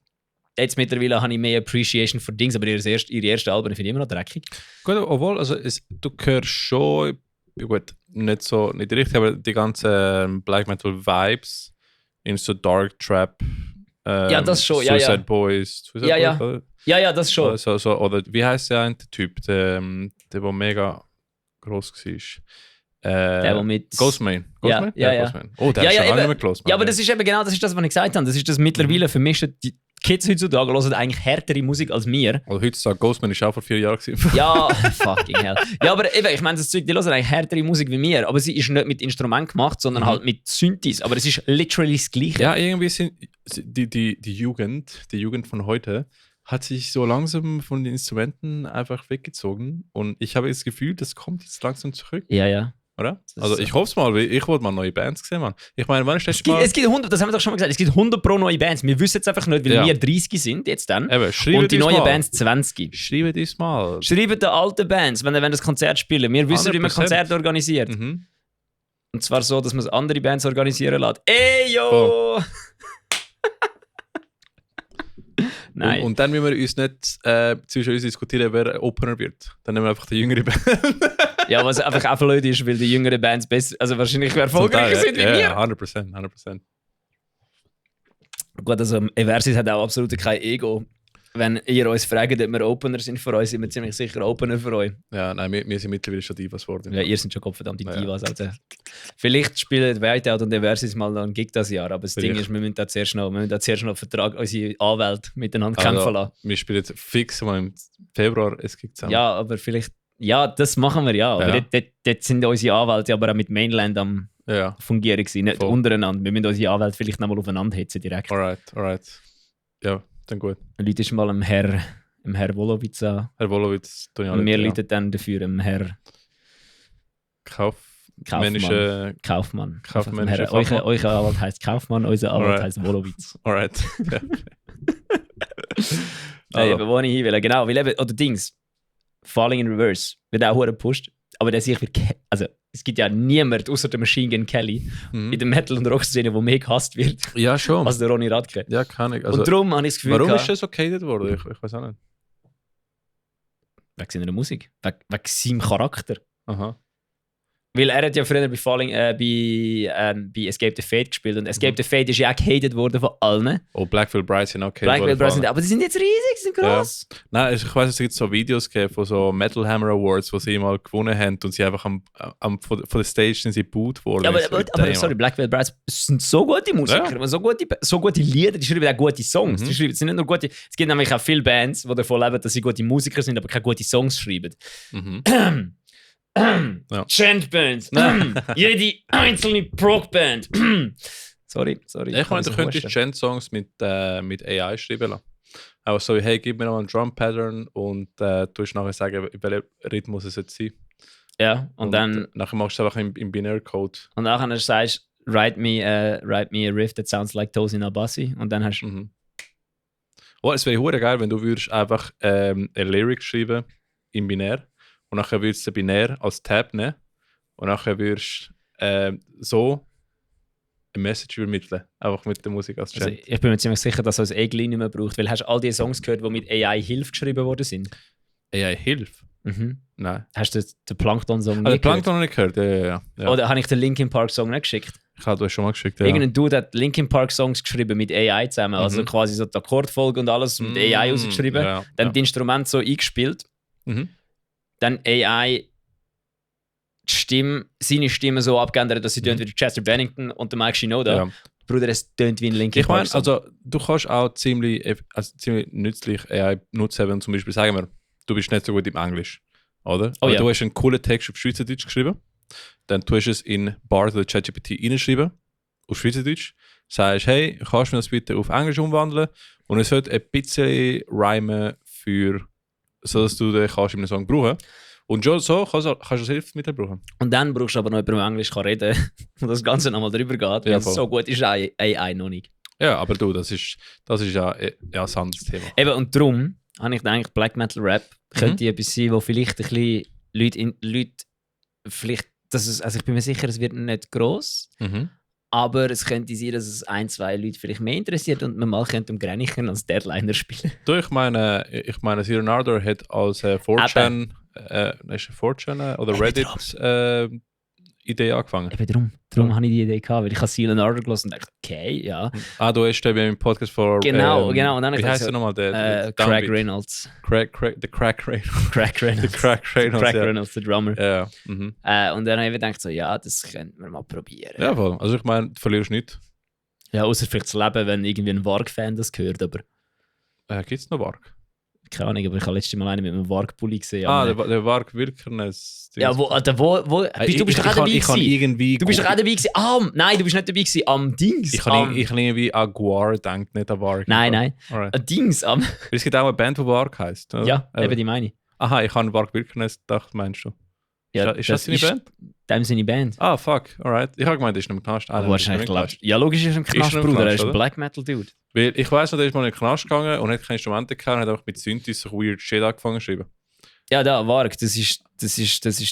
jetzt mittlerweile habe ich mehr Appreciation für Dings, aber ihre ersten Alben finde ich immer noch dreckig. Gut, obwohl, also du hörst schon, gut, nicht richtig, aber die ganzen Black Metal Vibes in so Dark Trap, ja, das schon, Suicide Boys. Ja, das schon. So, oder wie heißt der Typ, der mega groß war? Der mit Ghostman. Ja. Ghostman. Oh, der ist schon lange nicht mehr Ghostman. Ja, aber das ist eben genau das, was ich gesagt habe. Das ist das mittlerweile vermischen. Die Kids heutzutage hören eigentlich härtere Musik als wir. Also heutzutage Ghostman ist auch vor 4 Jahren gewesen. Ja, fucking hell. Ja, aber eben, ich meine, das Zeug, die hören eigentlich härtere Musik wie wir. Aber sie ist nicht mit Instrument gemacht, sondern halt mit Synthes. Aber es ist literally das Gleiche. Ja, irgendwie sind die Jugend von heute hat sich so langsam von den Instrumenten einfach weggezogen. Und ich habe das Gefühl, das kommt jetzt langsam zurück. Ja. Oder? Also ich hoffe es mal, weil ich wollte mal neue Bands sehen, Mann. Ich meine, wann ist das mal... Es gibt 100, das haben wir doch schon mal gesagt, es gibt 100 pro neue Bands. Wir wissen jetzt einfach nicht, weil wir 30 sind jetzt dann. Eben, und die neuen Bands 20. Schreibt das mal. Schreibt den alten Bands, wenn das Konzert spielen. Wir wissen, 100%. Wie man Konzerte organisiert. Und zwar so, dass man andere Bands organisieren lässt. Ey, yo! Oh. Nein. Und dann müssen wir uns nicht zwischen uns diskutieren, wer Opener wird. Dann nehmen wir einfach die jüngere Band. Ja, was einfach auch blöd ist, weil die jüngeren Bands besser, also wahrscheinlich erfolgreicher sind wie wir. Ja, 100%. Gut, also Eversis hat auch absolut kein Ego. Wenn ihr uns fragt, ob wir Opener sind für euch, sind wir ziemlich sicher Opener für euch. Ja, nein, wir sind mittlerweile schon Divas geworden. Ja, ihr seid schon gottverdammte Divas. Also. Vielleicht spielen Whiteout und Eversis mal noch einen Gig das Jahr, aber das Ding ist, wir müssen da zuerst noch Vertrag, unsere Anwälte miteinander kämpfen lassen. Wir spielen jetzt fix mal im Februar es Gig zusammen. Ja, aber vielleicht... Ja, das machen wir ja. Aber dort sind unsere Anwälte aber auch mit Mainland am Fungieren gewesen, nicht untereinander. Wir müssen unsere Anwälte vielleicht noch mal aufeinander hetzen direkt. Alright. Ja, dann gut. Leute ist mal dem Herr Wolowitz an. Herr Wolowitz, und wir leiten dann dafür dem Herr Kaufmann. Euer Anwalt heisst Kaufmann, unser Anwalt heisst Wolowitz. Alright. Also. Wo ich hin will. Genau, weil eben, oder Dings. Falling in Reverse wird auch gepusht, aber der sich also es gibt ja niemand außer der Machine Gun Kelly in der Metal- und Rock-Szene, der mehr gehasst wird. Ja, schon. Als der Ronny Radke. Ja, kann ich. Also, und darum habe ich das Gefühl, warum ist das okay worden? Ich weiß auch nicht. Wegen seiner Musik, wegen seinem Charakter. Aha. Weil er hat ja früher bei Escape the Fate gespielt und Escape the Fate ist ja auch gehatet worden von allen. Oh, Blackfield Brides sind auch gehatet worden. Aber die sind jetzt riesig, die sind gross. Ja. Nein, ich weiss, es gibt so Videos von so Metal Hammer Awards, wo sie mal gewonnen haben und sie einfach von der Stage sind sie geboot worden. Ja, aber sorry, Blackfield Brides sind so gute Musiker, so gute Lieder, die schreiben auch gute Songs. Die schreiben, sind nicht nur gute, es gibt nämlich auch viele Bands, die davon leben, dass sie gute Musiker sind, aber keine guten Songs schreiben. Chant-Band. Jede einzelne Prog-Band. sorry. Ich meine, du könntest Chant-Songs mit AI schreiben lassen. Auch so, hey, gib mir noch einen Drum-Pattern und du musst nachher sagen, welcher Rhythmus es jetzt sein. Ja, und dann... Nachher machst du es einfach im Binär-Code. Und nachher sagst du, write me a riff that sounds like Tosin Abassi. Und dann hast du... Oh, es wäre hure geil, wenn du würdest einfach eine Lyric schreiben im Binär. Und nachher würdest du den Binär als Tab nehmen und nachher würdest du so eine Message übermitteln. Einfach mit der Musik als Chant. Also ich bin mir ziemlich sicher, dass du als Egli nicht mehr braucht, weil hast du all die Songs gehört, die mit AI-Hilfe geschrieben worden sind? AI-Hilfe? Nein. Hast du den Plankton-Song den Plankton noch nicht gehört? Ja. Oder habe ich den Linkin Park-Song nicht geschickt? Ich habe das schon mal geschickt, Irgendein Dude hat Linkin Park-Songs geschrieben mit AI zusammen. Also quasi so die Akkordfolge und alles mit AI rausgeschrieben. Dann die Instrumente so eingespielt. Dann AI seine Stimme so abgeändert, dass sie tönt wie Chester Bennington und der Mike Shinoda. Ja. Bruder, es tönt wie ein Linkin Park. Ich meine, also du kannst auch ziemlich nützlich AI nutzen, wenn zum Beispiel, sagen wir, du bist nicht so gut im Englisch, oder? Aber du hast einen coolen Text auf Schweizerdeutsch geschrieben, dann tust du es in Bard oder ChatGPT reinschreiben, auf Schweizerdeutsch, sagst, hey, kannst du mir das bitte auf Englisch umwandeln und es wird ein bisschen rhymen sodass du den kannst in einem Song brauchen. Und schon so kannst du das Hilfsmittel brauchen. Und dann brauchst du aber noch jemanden, der Englisch reden kann und das Ganze nochmal drüber geht, weil so gut ist AI noch nicht. Ja, aber du, das ist ja ein anderes Thema. Eben, und darum habe ich gedacht, Black Metal Rap könnte etwas sein, wo vielleicht ein bisschen Leute vielleicht, also ich bin mir sicher, es wird nicht gross, aber es könnte sein, dass es 1-2 Leute vielleicht mehr interessiert und man mal könnte um Grenichen als Deadliner spielen. Du, ich meine, Leonardo hat als 4chan oder Reddit Idee angefangen. Eben darum habe ich die Idee gehabt, weil ich habe Leonardo gelesen und dachte, okay, ja. Du hast eben im Podcast vor... Genau. Und dann wie heißt der nochmal? Craig Reynolds. Craig Reynolds. Craig Reynolds, der Drummer. Ja. Und dann habe ich gedacht, so, ja, das könnten wir mal probieren. Ja, voll. Also ich meine, du verlierst nichts. Ja, außer vielleicht das Leben, wenn irgendwie ein Varg-Fan das hört, aber... Gibt es noch Varg? Keine Ahnung, aber ich habe letztes Mal einen mit einem Varg-Pulli gesehen. Der Varg Wilkernes. Ja, du bist doch auch dabei gewesen. Du bist doch auch dabei gewesen. Nein, du bist nicht dabei gewesen. Am Dings. Ich habe irgendwie an Guar gedacht, nicht an Varg. Nein. Alright. An Dings. Es gibt auch eine Band, die Varg heisst. Oder? Ja, eben die meine ich. Aha, ich habe an Varg Wilkernes gedacht, meinst du? Ja, ist das seine Band? Dem seine Band. Fuck, alright. Ich habe gemeint, er ist in einem Knast. Wahrscheinlich. Ja, logisch ist er im Knast, Bruder. Er ist ein Black Metal Dude. Weil ich weiss noch, der ist mal in den Knast gegangen und hat keine Instrumente gehabt und hat einfach mit Synthes so weird Shit angefangen zu schreiben. Ja, da, Varg, das ist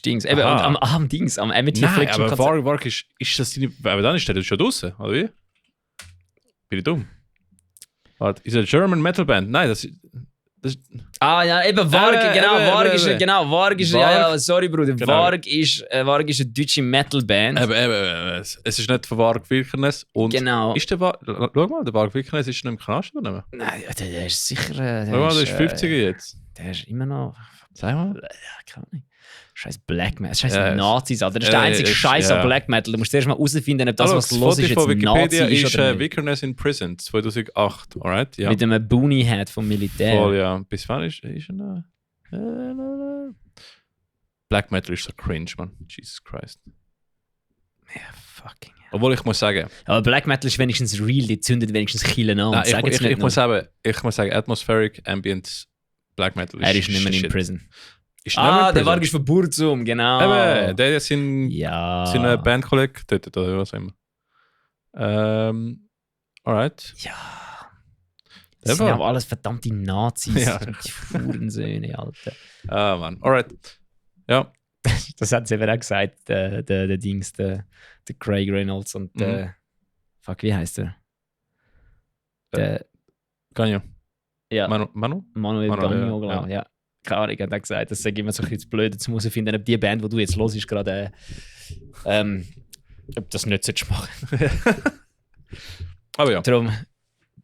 Dings. Eben, am Dings, am Amity Affliction. Nein, aber Varg ist das seine... Aber dann ist der schon draußen, oder wie? Bin ich dumm? Warte, ist eine German Metal Band? Nein, das ja, eben Varg, Varg ist, ja, sorry Bruder, genau. Varg ist eine deutsche Metal-Band. Es ist nicht von Varg Wilkernes. Und genau. Ist der schau mal, der Varg Wilkernes ist noch im Knast oder nicht? Nein, der ist sicher... Schau mal, der ist 50er jetzt. Der ist immer noch... Sag mal. Ja, keine Ahnung. Scheiß Black Metal, scheiß Nazis, Alter. Das ist der einzige Scheiß an Black Metal. Du musst erst mal herausfinden, ob das, was los ist, jetzt Nazi ist oder nicht. Wickerness in Prison 2008, alright? Ja. Mit einem Boonie-Hat vom Militär. Voll, ja. Bis wann ist er noch? Black Metal ist so cringe, man. Jesus Christ. Ja, fucking hell. Obwohl ich muss sagen... Aber Black Metal ist wenigstens real, die zündet wenigstens Killen an. Ich muss sagen, Atmospheric, Ambient, Black Metal ist... Er ist nicht mehr in Prison. Der Varg ist von Burzum, genau. Eben, der ist seine Bandkollege dort, oder was auch immer. Alright. Ja. Das sind aber alles verdammte Nazis. Ja. Die Hurensöhne, Alter. Mann. Alright. Ja. Das hat sie eben auch gesagt, der Dings, der Craig Reynolds und fuck, wie heißt der? Der Gagno. Ja. Manuel Gagno, glaube ich. Ja. Keine Ahnung, hat er gesagt, das ist immer so ein bisschen blöd, jetzt muss ich finden, ob die Band, die du jetzt hörst, gerade ob das nicht machen. Aber ja. Darum,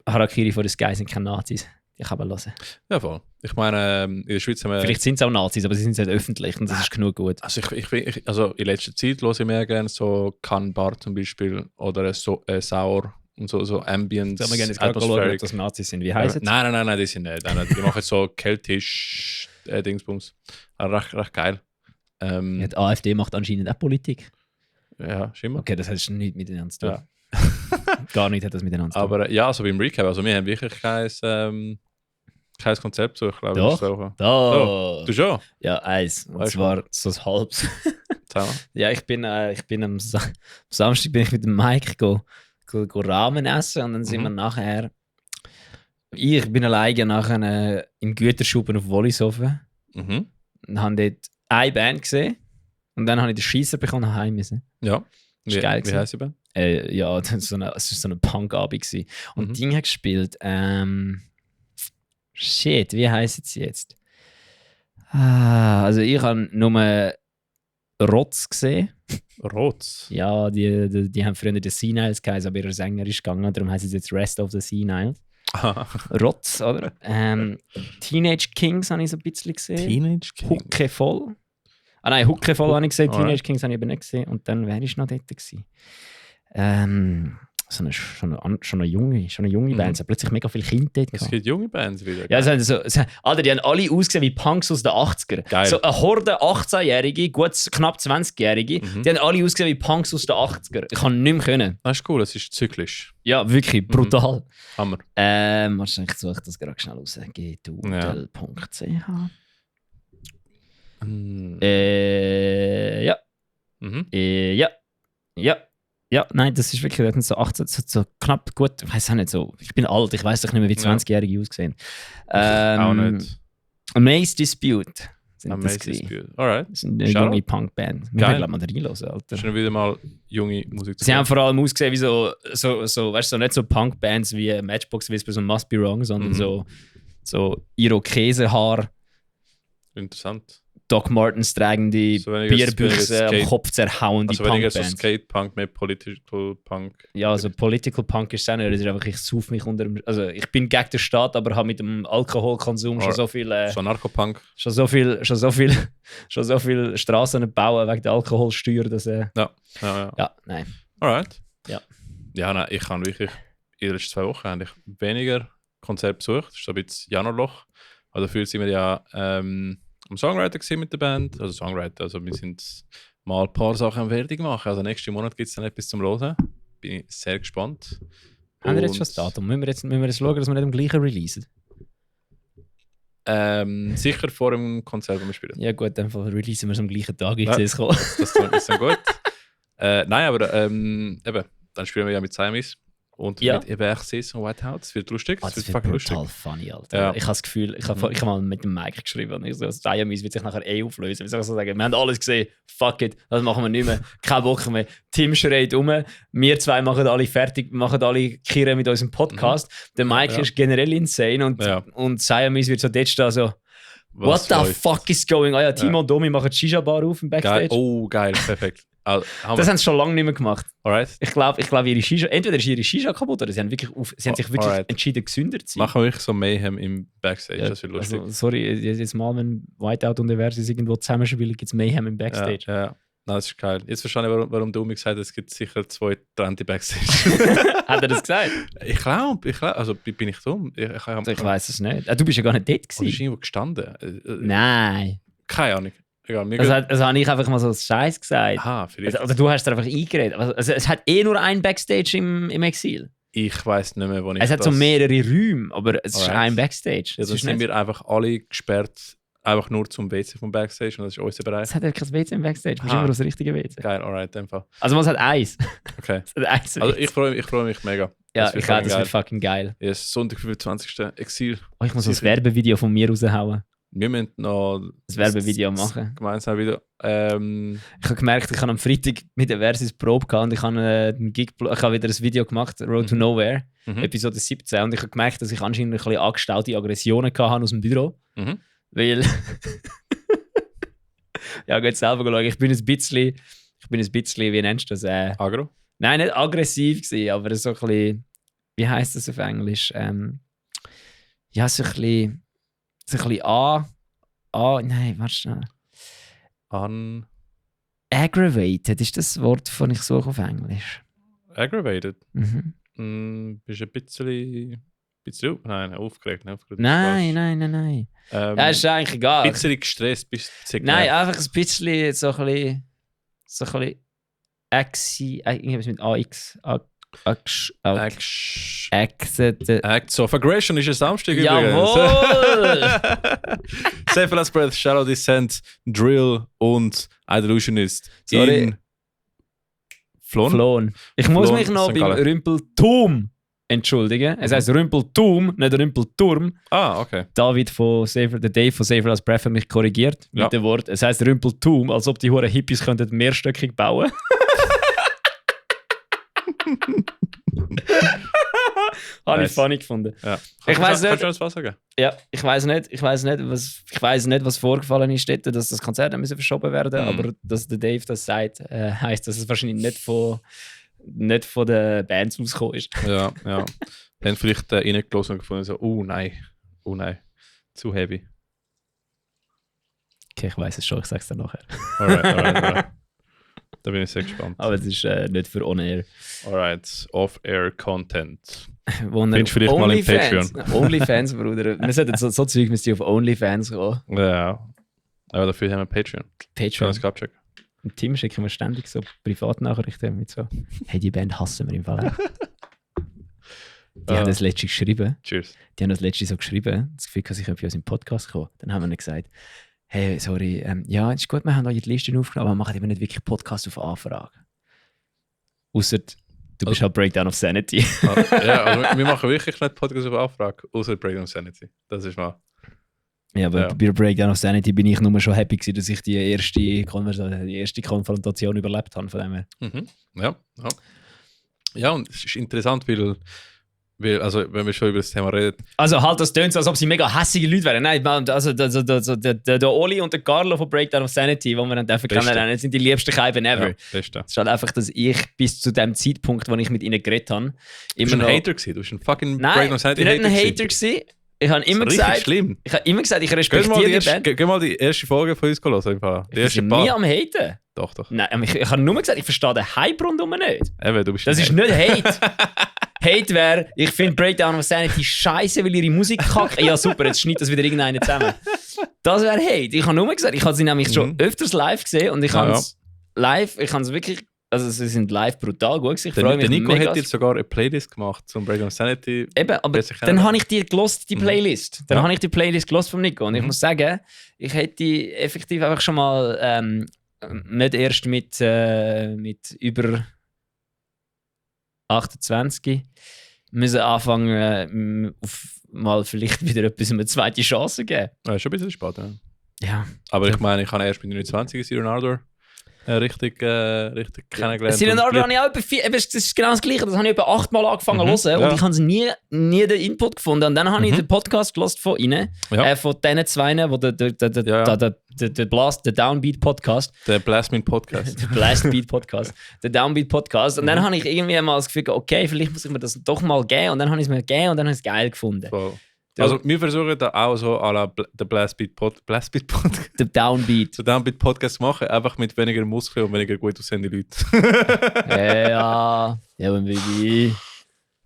Harakiri for the Sky sind keine Nazis. Die kann man hören. Ja, voll. Ich meine, in der Schweiz haben wir... Vielleicht sind es auch Nazis, aber sie sind nicht öffentlich und das ist genug gut. Also in letzter Zeit höre ich mehr gerne so Kanbar zum Beispiel oder Sauer und so Ambient. Ich gerne Atmosphäre, ob das Nazis sind. Wie heißt es? Nein, die sind nicht. Die machen so keltisch Dingsbums. Recht geil. Die AfD macht anscheinend auch Politik. Ja, schimmer. Okay, das hat nichts miteinander zu tun. Ja. Gar nichts hat das miteinander zu tun. Aber ja, so beim Recap, also wir haben wirklich kein Konzept, so ich glaube. Doch. Du schon? Ja, eins. Und zwar so ein halbes. Ja, ich bin am Samstag bin ich mit dem Mike go Ramen essen und dann sind wir nachher... Ich bin alleine nachher im Güterschuppen auf Wollishofen und habe dort eine Band gesehen und dann habe ich den Scheisser bekommen und heim müssen. Ja. Wie heisst die Band? Ja, es war so eine Punk-Abend. Und Ding hat gespielt. Shit, wie heisst sie jetzt? Also ich habe nur Rotz gesehen. Rotz? Ja, die haben früher die Sea-Niles geheißen, aber ihr Sänger ist gegangen, darum heißt es jetzt Rest of the Sea-Niles. Rotz, oder? Teenage Kings habe ich so ein bisschen gesehen. Teenage Kings? Hucke voll. Ah nein, Hucke voll habe ich gesehen, Teenage Kings habe ich aber nicht gesehen. Und dann, wer ist noch dort gewesen? Schon eine junge Band. Es hat plötzlich mega viele Kinder dort gehabt. Es gibt junge Bands wieder. Ja, Alter, die haben alle ausgesehen wie Punks aus den 80ern. Geil. So eine Horde 18-Jährige, gut knapp 20-Jährige, die haben alle ausgesehen wie Punks aus den 80ern. Ich kann nicht mehr können. Das ist cool, es ist zyklisch. Ja, wirklich, brutal. Hammer. Wahrscheinlich suche ich das gerade schnell raus. gdudel.ch Ja, nein, das ist wirklich, das sind so 18, so knapp gut, ich weiß auch nicht so, ich bin alt, ich weiß doch nicht mehr, wie 20-Jährige aussehen. Auch nicht. Amaze Dispute sind Amaze das Dispute, alright. Das sind eine junge Punkband. Wir werden mal reinhören, Alter. Schon wieder mal junge Musik zu Sie haben vor allem ausgesehen wie so weißt du, nicht so Punkbands wie Matchbox Whispers und Must Be Wrong, sondern so Irokesenhaar. Interessant. Doc Martens tragende Bierbüchse am Kopf zerhauen, die Punkbands. Also so Skate-Punk, mehr Political Punk. Ja, also Political Punk ist es auch nicht. Das ist einfach, ich sauf mich unter dem... Also ich bin gegen den Staat, aber habe mit dem Alkoholkonsum schon so viel... So Narkopunk. Schon so viel Straßen bauen wegen der Alkoholsteuer, dass... Ja, nein. Alright. Ja. Ja, nein, ich habe wirklich in den letzten 2 Wochen eigentlich weniger Konzerte besucht. Das ist so ein bisschen Januarloch. Also dafür sind wir ja... am Songwriter gesehen mit der Band, also wir sind mal ein paar Sachen am fertig machen. Also nächsten Monat gibt es dann etwas zum Hören. Bin ich sehr gespannt. Haben wir jetzt schon das Datum? Müssen wir jetzt schauen, dass wir nicht am gleichen releasen? Sicher vor dem Konzert, das wir spielen. Ja gut, dann releasen wir es am gleichen Tag. Ich sehe es kommen. Das ist dann gut. Nein, aber eben, dann spielen wir ja mit Siamese. Und mit Eversis und Whiteout. Das wird lustig. Das wird total funny, Alter. Ja. Ich habe das Gefühl, ich habe mal mit dem Mike geschrieben und ich so, Siamese wird sich nachher auflösen. Wie soll ich so sagen? Wir haben alles gesehen, fuck it, das machen wir nicht mehr, kein Bock mehr. Tim schreit um, wir zwei machen alle fertig, machen alle Kirre mit unserem Podcast. Der Mike ist generell insane und Siamese wird so dort stehen, so what the fuck is going on? Ja, Timo und Domi machen Shisha-Bar auf im Backstage. Geil. Oh, geil, perfekt. Das haben sie schon lange nicht mehr gemacht. Alright. Ich glaube, ihre Shisha, entweder ist ihre Shisha kaputt oder sie haben sich wirklich entschieden, gesünder zu sein. Machen wir wirklich so Mayhem im Backstage, das wird lustig. Also, sorry, jetzt mal, wenn Whiteout und Eversis irgendwo zusammenspielen, gibt es Mayhem im Backstage. Ja. Nein, das ist geil. Jetzt verstehe ich, warum du mir gesagt hast, es gibt sicher 2 getrennte Backstage. Hat er das gesagt? Ich glaube, also bin ich dumm? Ich weiß es nicht. Du bist ja gar nicht dort gewesen. Oder ist irgendwo gestanden? Nein. Keine Ahnung. Egal, also habe ich einfach mal so Scheiß gesagt. Aha, vielleicht. Also du hast es einfach eingeredet. Also es hat nur ein Backstage im Exil. Ich weiss nicht mehr, wo ich Es hat so mehrere Räume, aber es ist ein Backstage. Ja, dann sind wir einfach alle gesperrt, einfach nur zum WC vom Backstage und das ist unser Bereich. Es hat ja kein WC im Backstage, du bist immer aus dem richtigen WC. Geil, alright, in dem Fall. Also es hat eins. Okay. Es hat eins also ich freu mich mega. Ja, ich glaube, das wird fucking geil. Ja, es ist Sonntag, 25. Exil. Oh, ich muss ein Werbevideo von mir raushauen. Wir müssen noch ein Werbevideo machen. Gemeinsam wieder. Ich habe gemerkt, ich habe am Freitag mit der Versus Probe gehabt und ich habe wieder ein Video gemacht, Road to Nowhere, Episode 17. Und ich habe gemerkt, dass ich anscheinend ein bisschen angestellte Aggressionen hatte aus dem Büro. Weil... ja, geht selber schauen. Ich bin ein bisschen, wie nennst du das? Agro? Nein, nicht aggressiv gewesen, aber so ein bisschen... Wie heisst das auf Englisch? Ja, so ein bisschen nein, warte schnell. Aggravated ist das Wort, das ich suche auf Englisch. Aggravated? Bist du ein bisschen nein, aufgeregt. Nein. Ja, ist eigentlich egal. Ein bisschen gestresst bist du. Nein, einfach ein bisschen so ein bisschen irgendwas mit AX. Acts of Aggression ist ein Samstag Jawohl! Safe Last Breath, Shadow Descent, Drill und Illusionist. In Flown. Ich muss mich noch beim Rümpelturm entschuldigen. Es heisst Rümpelturm, nicht Rümpelturm. Ah, okay. David von Dave von Safe Last Breath hat mich korrigiert mit dem Wort. Es heisst Rümpelturm, als ob die Huren Hippies könnten mehrstöckig bauen. Habe ich funny gefunden. Ja. Ich weiß nicht. Kannst du uns was sagen? Ja, ich weiß nicht, was vorgefallen ist dort, dass das Konzert verschoben werden musste, aber dass der Dave das sagt, heisst, dass es wahrscheinlich nicht von den Bands ausgekommen ist. Ja. Dann vielleicht reingelassen und gefunden, so, oh nein, zu heavy. Okay, ich weiß es schon, ich sage es dann nachher. Alright. Da bin ich sehr gespannt. Aber es ist nicht für On-Air. Alright, Off-Air-Content. Findest du vielleicht mal im Patreon? OnlyFans, Bruder. Wir sollten so Zeug müsste auf OnlyFans gehen. Ja, aber dafür haben wir Patreon. Kann das abchecken. Und Tim schicken wir ständig so Privatnachrichten mit so, hey, die Band hassen wir im Fall. Die haben das letzte geschrieben. Cheers. Die haben das letzte so geschrieben, das Gefühl, dass ich bei uns im Podcast komme. Dann haben wir ihnen gesagt, hey, sorry, ja, ist gut, wir haben euch die Liste aufgenommen, aber wir machen eben nicht wirklich Podcast auf Anfrage. Ausser du bist halt Breakdown of Sanity. Ja, also wir machen wirklich nicht Podcast auf Anfrage, außer Breakdown of Sanity. Das ist mal. Ja, aber bei Breakdown of Sanity bin ich nur schon happy gewesen, dass ich die erste Konfrontation überlebt habe von dem her. Mhm. Ja, und es ist interessant, weil, also wenn wir schon über das Thema reden. Also halt, das tönt so, als ob sie mega hässige Leute wären. Nein, also der Oli und der Carlo von Breakdown of Sanity, die wir dann kennenlernen, sind die liebsten Scheiben ever. Ja, es ist halt einfach, dass ich bis zu dem Zeitpunkt, wo ich mit ihnen geredet habe, immer du bist ein Hater gewesen, du bist ein fucking Breakdown of Sanity Hater. Nein, ich bin nicht ein Hater gewesen. Ich habe immer gesagt, ich respektiere die Band. Geh mal die erste Folge von uns hören. Ich bin nie am Haten. Doch. Nein, ich habe nur gesagt, ich verstehe den Hype rundum nicht. Eben, du bist das ist nicht Hate. Hate wäre, ich finde Breakdown of Sanity scheiße, weil ihre Musik kackt. Ja super, jetzt schneidet das wieder irgendeiner zusammen. Das wäre Hate. Ich habe nur gesagt, ich habe sie nämlich schon öfters live gesehen und ich habe es live, ich habe es wirklich, also sie sind live brutal gut gewesen. Ich freue mich Nico hat jetzt sogar eine Playlist gemacht zum Breakdown of Sanity. Eben, aber dann habe ich die gelost, die Playlist. Dann habe ich die Playlist gelost von Nico und ich muss sagen, ich hätte die effektiv einfach schon mal nicht erst mit über 28 müssen anfangen, mal vielleicht wieder etwas eine zweite Chance geben. Ja, schon ein bisschen spät, ja. Ja. Aber ich meine, ich habe erst mit 29 Cyrano Ardor richtig kennengelernt. Cyrano Ardor habe ich auch das ist genau das Gleiche. Das habe ich etwa 8 Mal angefangen zu hören und ich habe nie den Input gefunden. Und dann habe ich den Podcast gehört von ihnen, von diesen zwei, wo der Downbeat Podcast. Der Blastbeat Podcast. Der Blastbeat Podcast. Der Downbeat Podcast. Und dann habe ich irgendwie mal das Gefühl, okay, vielleicht muss ich mir das doch mal geben. Und dann habe ich es mir gegeben und dann habe ich es geil gefunden. Voll. Also wir versuchen da auch so à la der Blastbeat Podcast. Der Downbeat. So Downbeat Podcast machen, einfach mit weniger Muskeln und weniger gut aussehenden Leuten. Ja,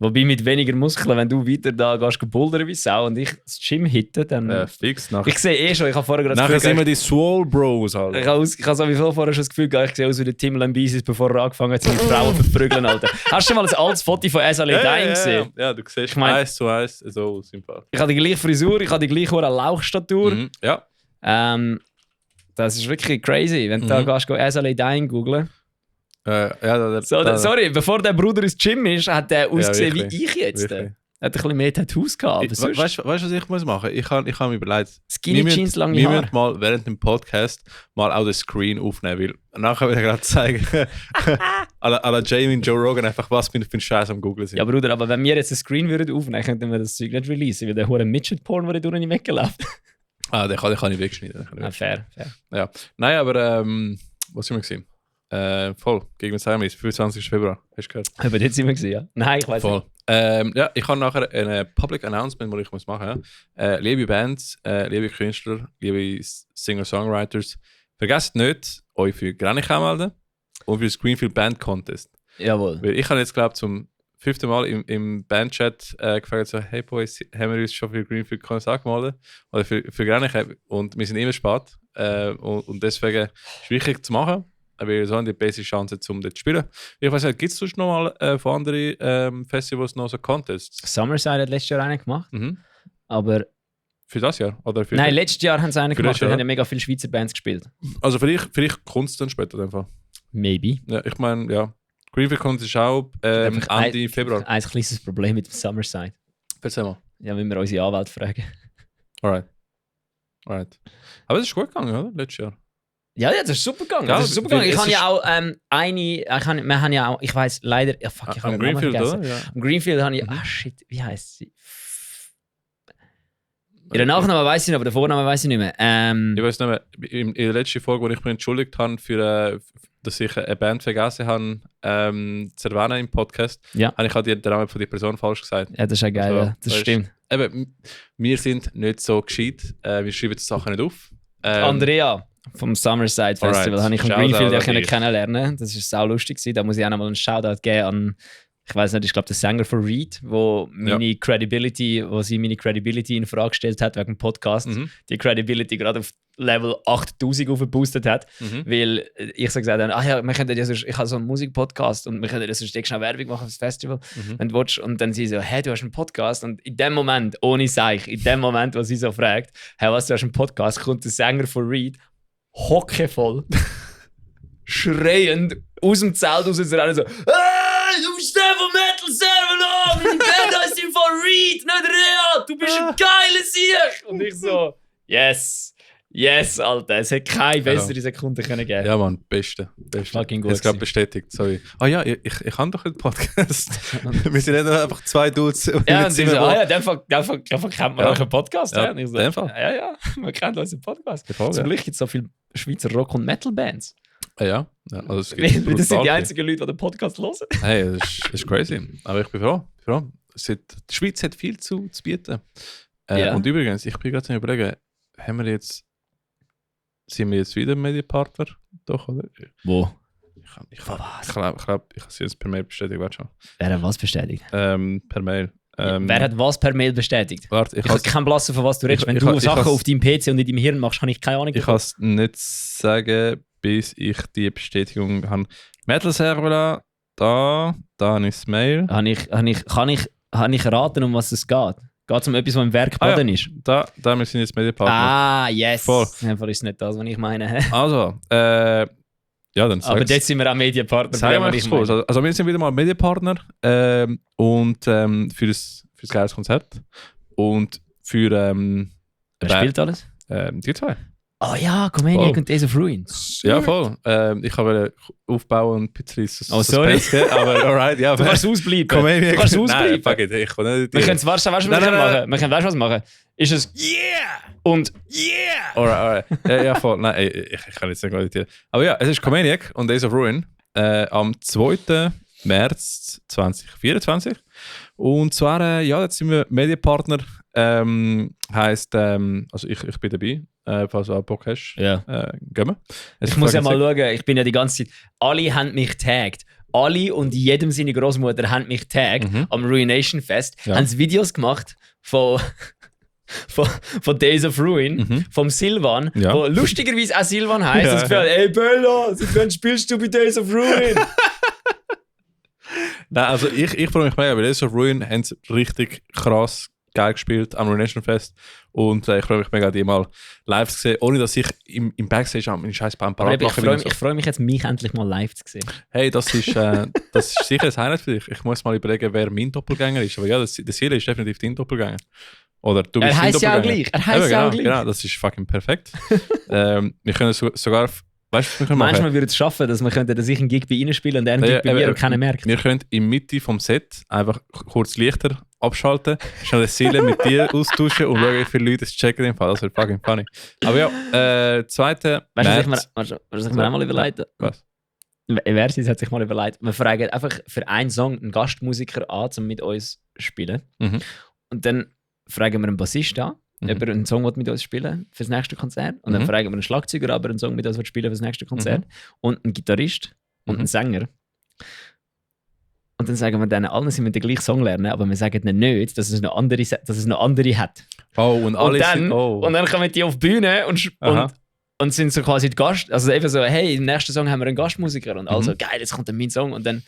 wobei mit weniger Muskeln, wenn du weiter da gehst, bouldern wie Sau und ich das Gym hitte, dann... fix. Ich sehe schon, ich habe vorher gerade das Gefühl... Nachher sind wir die Swole Bros, Alter. Ich habe sowieso vorher schon das Gefühl gehabt, ich sehe aus wie der Tim Lambesis, bevor er angefangen hat, seine Frauen zu verprügeln, Alter. Hast du schon mal ein altes Foto von SLA Dying gesehen? Ja, du siehst 1:1 so aus im Fall. Ich habe die gleiche Frisur, ich habe die gleiche Lauchstatur. Mhm, ja. Das ist wirklich crazy, wenn du da gehst, SLA Dying googlen. Sorry, bevor der Bruder ins Gym ist, hat der ausgesehen wie ich jetzt. Er hat ein bisschen mehr Tattoos gehabt. Weißt du, was ich muss machen? Ich habe mir überlegt, Skinny Jeans, lange Haare. Wir müssen mal während dem Podcast mal auch den Screen aufnehmen, weil nachher will ich gerade zeigen, à la Jamie und Joe Rogan, einfach was für ein Scheiß am Google sind. Ja Bruder, aber wenn wir jetzt einen Screen würden aufnehmen, könnten wir das Zeug nicht releasen, weil der hohe Midget-Porn, der durch nicht weggelaufen. Den kann ich wegschneiden. Fair. Ja. Nein, aber was sind wir gesehen? Voll, gegen den Siamese, 25. Februar, hast du gehört? Aber dort sind wir gesehen, ja? Nein, ich weiß nicht. Ja, ich habe nachher ein Public Announcement, das ich muss machen muss. Liebe Bands, liebe Künstler, liebe Singer-Songwriters, vergesst nicht, euch für Granich anmelden und für das Greenfield Band Contest. Jawohl. Weil ich habe jetzt, glaube ich, zum 5. Mal im Bandchat gefragt, so, hey Boys, haben wir uns schon für Greenfield Contest angemeldet? Oder für Granich? Und wir sind immer spät. Und deswegen ist es wichtig zu machen. Aber so haben die beste Chance, um dort zu spielen. Ich weiß nicht, gibt es sonst noch mal von anderen Festivals noch so Contests? Summerside hat letztes Jahr einen gemacht. Aber... Für das Jahr? Oder für Nein, letztes Jahr haben sie einen gemacht. Da haben ja mega viele Schweizer Bands gespielt. Also vielleicht kommt es dann später einfach. Maybe. Ja, ich meine, ja. Greenfield kommt ist auch Ende Februar. Ein kleines Problem mit dem Summerside. Erzähl mal. Ja, wenn wir unsere Anwälte fragen. Alright. Aber es ist gut gegangen, oder? Letztes Jahr. Ja, das ist super gegangen. Ja, Das ist super gegangen. Ich habe ja auch wir haben ja auch, ich weiss leider, ich habe den Namen vergessen. Ja. Am Greenfield habe ich, shit, wie heisst sie? Ihren Nachnamen weiss ich nicht, aber den Vornamen weiss ich nicht mehr. Ich weiß nicht mehr, in der letzten Folge, wo ich mich entschuldigt habe, dass ich eine Band vergessen habe, zu erwähnen im Podcast, habe ich halt den Namen von der Person falsch gesagt. Ja, das ist ja geil, also, das stimmt. Eben, wir sind nicht so gescheit, wir schreiben die Sachen nicht auf. Andrea vom Summerside Festival habe ich im Greenfield ja kennenlernen. Das war sau lustig. Da muss ich auch noch mal einen Shoutout geben an, ich weiß nicht, ich glaube, der Sänger von Reed, wo sie meine Credibility in Frage gestellt hat wegen dem Podcast, die Credibility gerade auf Level 8000 aufgeboostet hat, weil ich so gesagt habe, wir könnten ich habe so einen Musikpodcast und wir können das sonst schnell Werbung machen fürs Festival, wenn du willst. Und dann sie so, hey, du hast einen Podcast, und in dem Moment, ohne Seich, in dem Moment, wo sie so fragt, hey, was, du hast einen Podcast, kommt der Sänger von Reed hockevoll schreiend aus dem Zelt raus und rennen so, hey, du bist der von Metal Server, meine Band heißt im Fall Reed, nicht Rea, du bist ein geiler Sieg. Und ich so, yes, Alter, es hätte keine bessere Sekunde können geben. Ja, Mann, beste. Fucking gut. Jetzt gerade bestätigt, sorry. Ja, ich habe doch einen Podcast. Wir sind nicht nur einfach zwei Dudes. Ja, und sie so, in dem Fall kennt man auch einen Podcast. Ja, ich so, in dem Fall. Ja, man kennt unseren Podcast. Voll, Zum Glück gibt es so viele Schweizer Rock- und Metal-Bands. Ja, also es Das sind die einzigen Leute, die den Podcast hören. Hey, das ist crazy. Aber ich bin froh. Die Schweiz hat viel zu bieten. Und übrigens, ich bin gerade zu überlegen, sind wir jetzt wieder Medienpartner? Doch, oder? Wo? Ich glaube, ich habe sie jetzt per Mail bestätigt. Warte schon. Wer hat was bestätigt? Per Mail. Wer hat was per Mail bestätigt? Warte, ich habe keinen Blassen, von was du redest. Wenn du Sachen auf deinem PC und in deinem Hirn machst, habe ich keine Ahnung. Ich kann es nicht sagen, bis ich die Bestätigung habe. Metal Server, da habe ich das Mail. Kann ich raten, um was es geht? Geht es um etwas, was im Werk Boden ist? Da, wir sind jetzt Medienpartner. Ah, yes. Voll. Einfach ist nicht das, was ich meine. Also, ja, dann aber jetzt sind wir auch Medienpartner. Also wir sind wieder mal Medienpartner und für das geiles Konzert und für wer spielt alles? Die zwei. Oh ja, Comaniac und Days of Ruin. Ja, voll. Ich wollte aufbauen und ein bisschen Suspense geben, aber alright, ja. Du kannst ausbleiben. Comaniac. Du kannst ausbleiben. Nein, fuck it, ich kann nicht. Wir können es, weißt du, was wir machen? Wir können, was machen? Ist es Yeah! Und Yeah! Alright. Ja, voll. Nein, ich kann jetzt nicht qualitieren. Aber ja, es ist Comaniac und Days of Ruin am 2. März 2024. Und zwar, jetzt sind wir Medienpartner. Heisst, also ich bin dabei. Falls du auch Bock hast, gehen wir. Ich muss ja mal schauen, ich bin ja die ganze Zeit, alle haben mich tagged. Alle und jedem seine Großmutter haben mich tagged am Ruination Fest. Haben sie Videos gemacht von Days of Ruin, vom Silvan, wo lustigerweise auch Silvan heisst. Ey Bella, seit wann spielst du bei Days of Ruin? Nein, also ich freue mich mega, weil Days of Ruin haben richtig krass geil gespielt am Ruination Fest. Und ich freue mich mega, die mal live zu sehen, ohne dass ich im Backstage meinen scheiß Band parat mache. Ich freue mich jetzt, mich endlich mal live zu sehen. Hey, das ist sicher ein Highlight für dich. Ich muss mal überlegen, wer mein Doppelgänger ist. Aber ja, der Ziel ist definitiv dein Doppelgänger. Oder du bist mein Doppelgänger. Er heisst ja auch gleich. Genau, das ist fucking perfekt. Wir können sogar... Weißt du, meinst du, wir würden es schaffen, dass ich einen Gig bei ihnen spiele und er einen Gig bei mir und keiner merkt? Wir können in der Mitte vom Set einfach kurz Lichter abschalten, schnell eine Seele mit dir austauschen und schauen, wie viele Leute es checken im Fall. Das wäre fucking funny. Aber ja, 2. März... Weißt du, was ich mir auch mal überlegt? Was? Versis hat sich mal überlegt, wir fragen einfach für einen Song einen Gastmusiker an, um mit uns zu spielen. Und dann fragen wir einen Bassist an, ob er einen Song mit uns spielen für das nächste Konzert. Und dann fragen wir einen Schlagzeuger, ob er einen Song mit uns spielen für das nächste Konzert. Und einen Gitarrist und einen Sänger. Und dann sagen wir denen allen, sie müssen den gleichen Song lernen, aber wir sagen ihnen nicht, dass es noch andere hat. Und dann kommen die auf die Bühne und sind so quasi die Gast. Also eben so, hey, im nächsten Song haben wir einen Gastmusiker. Und also, geil, jetzt kommt dann mein Song. Und dann,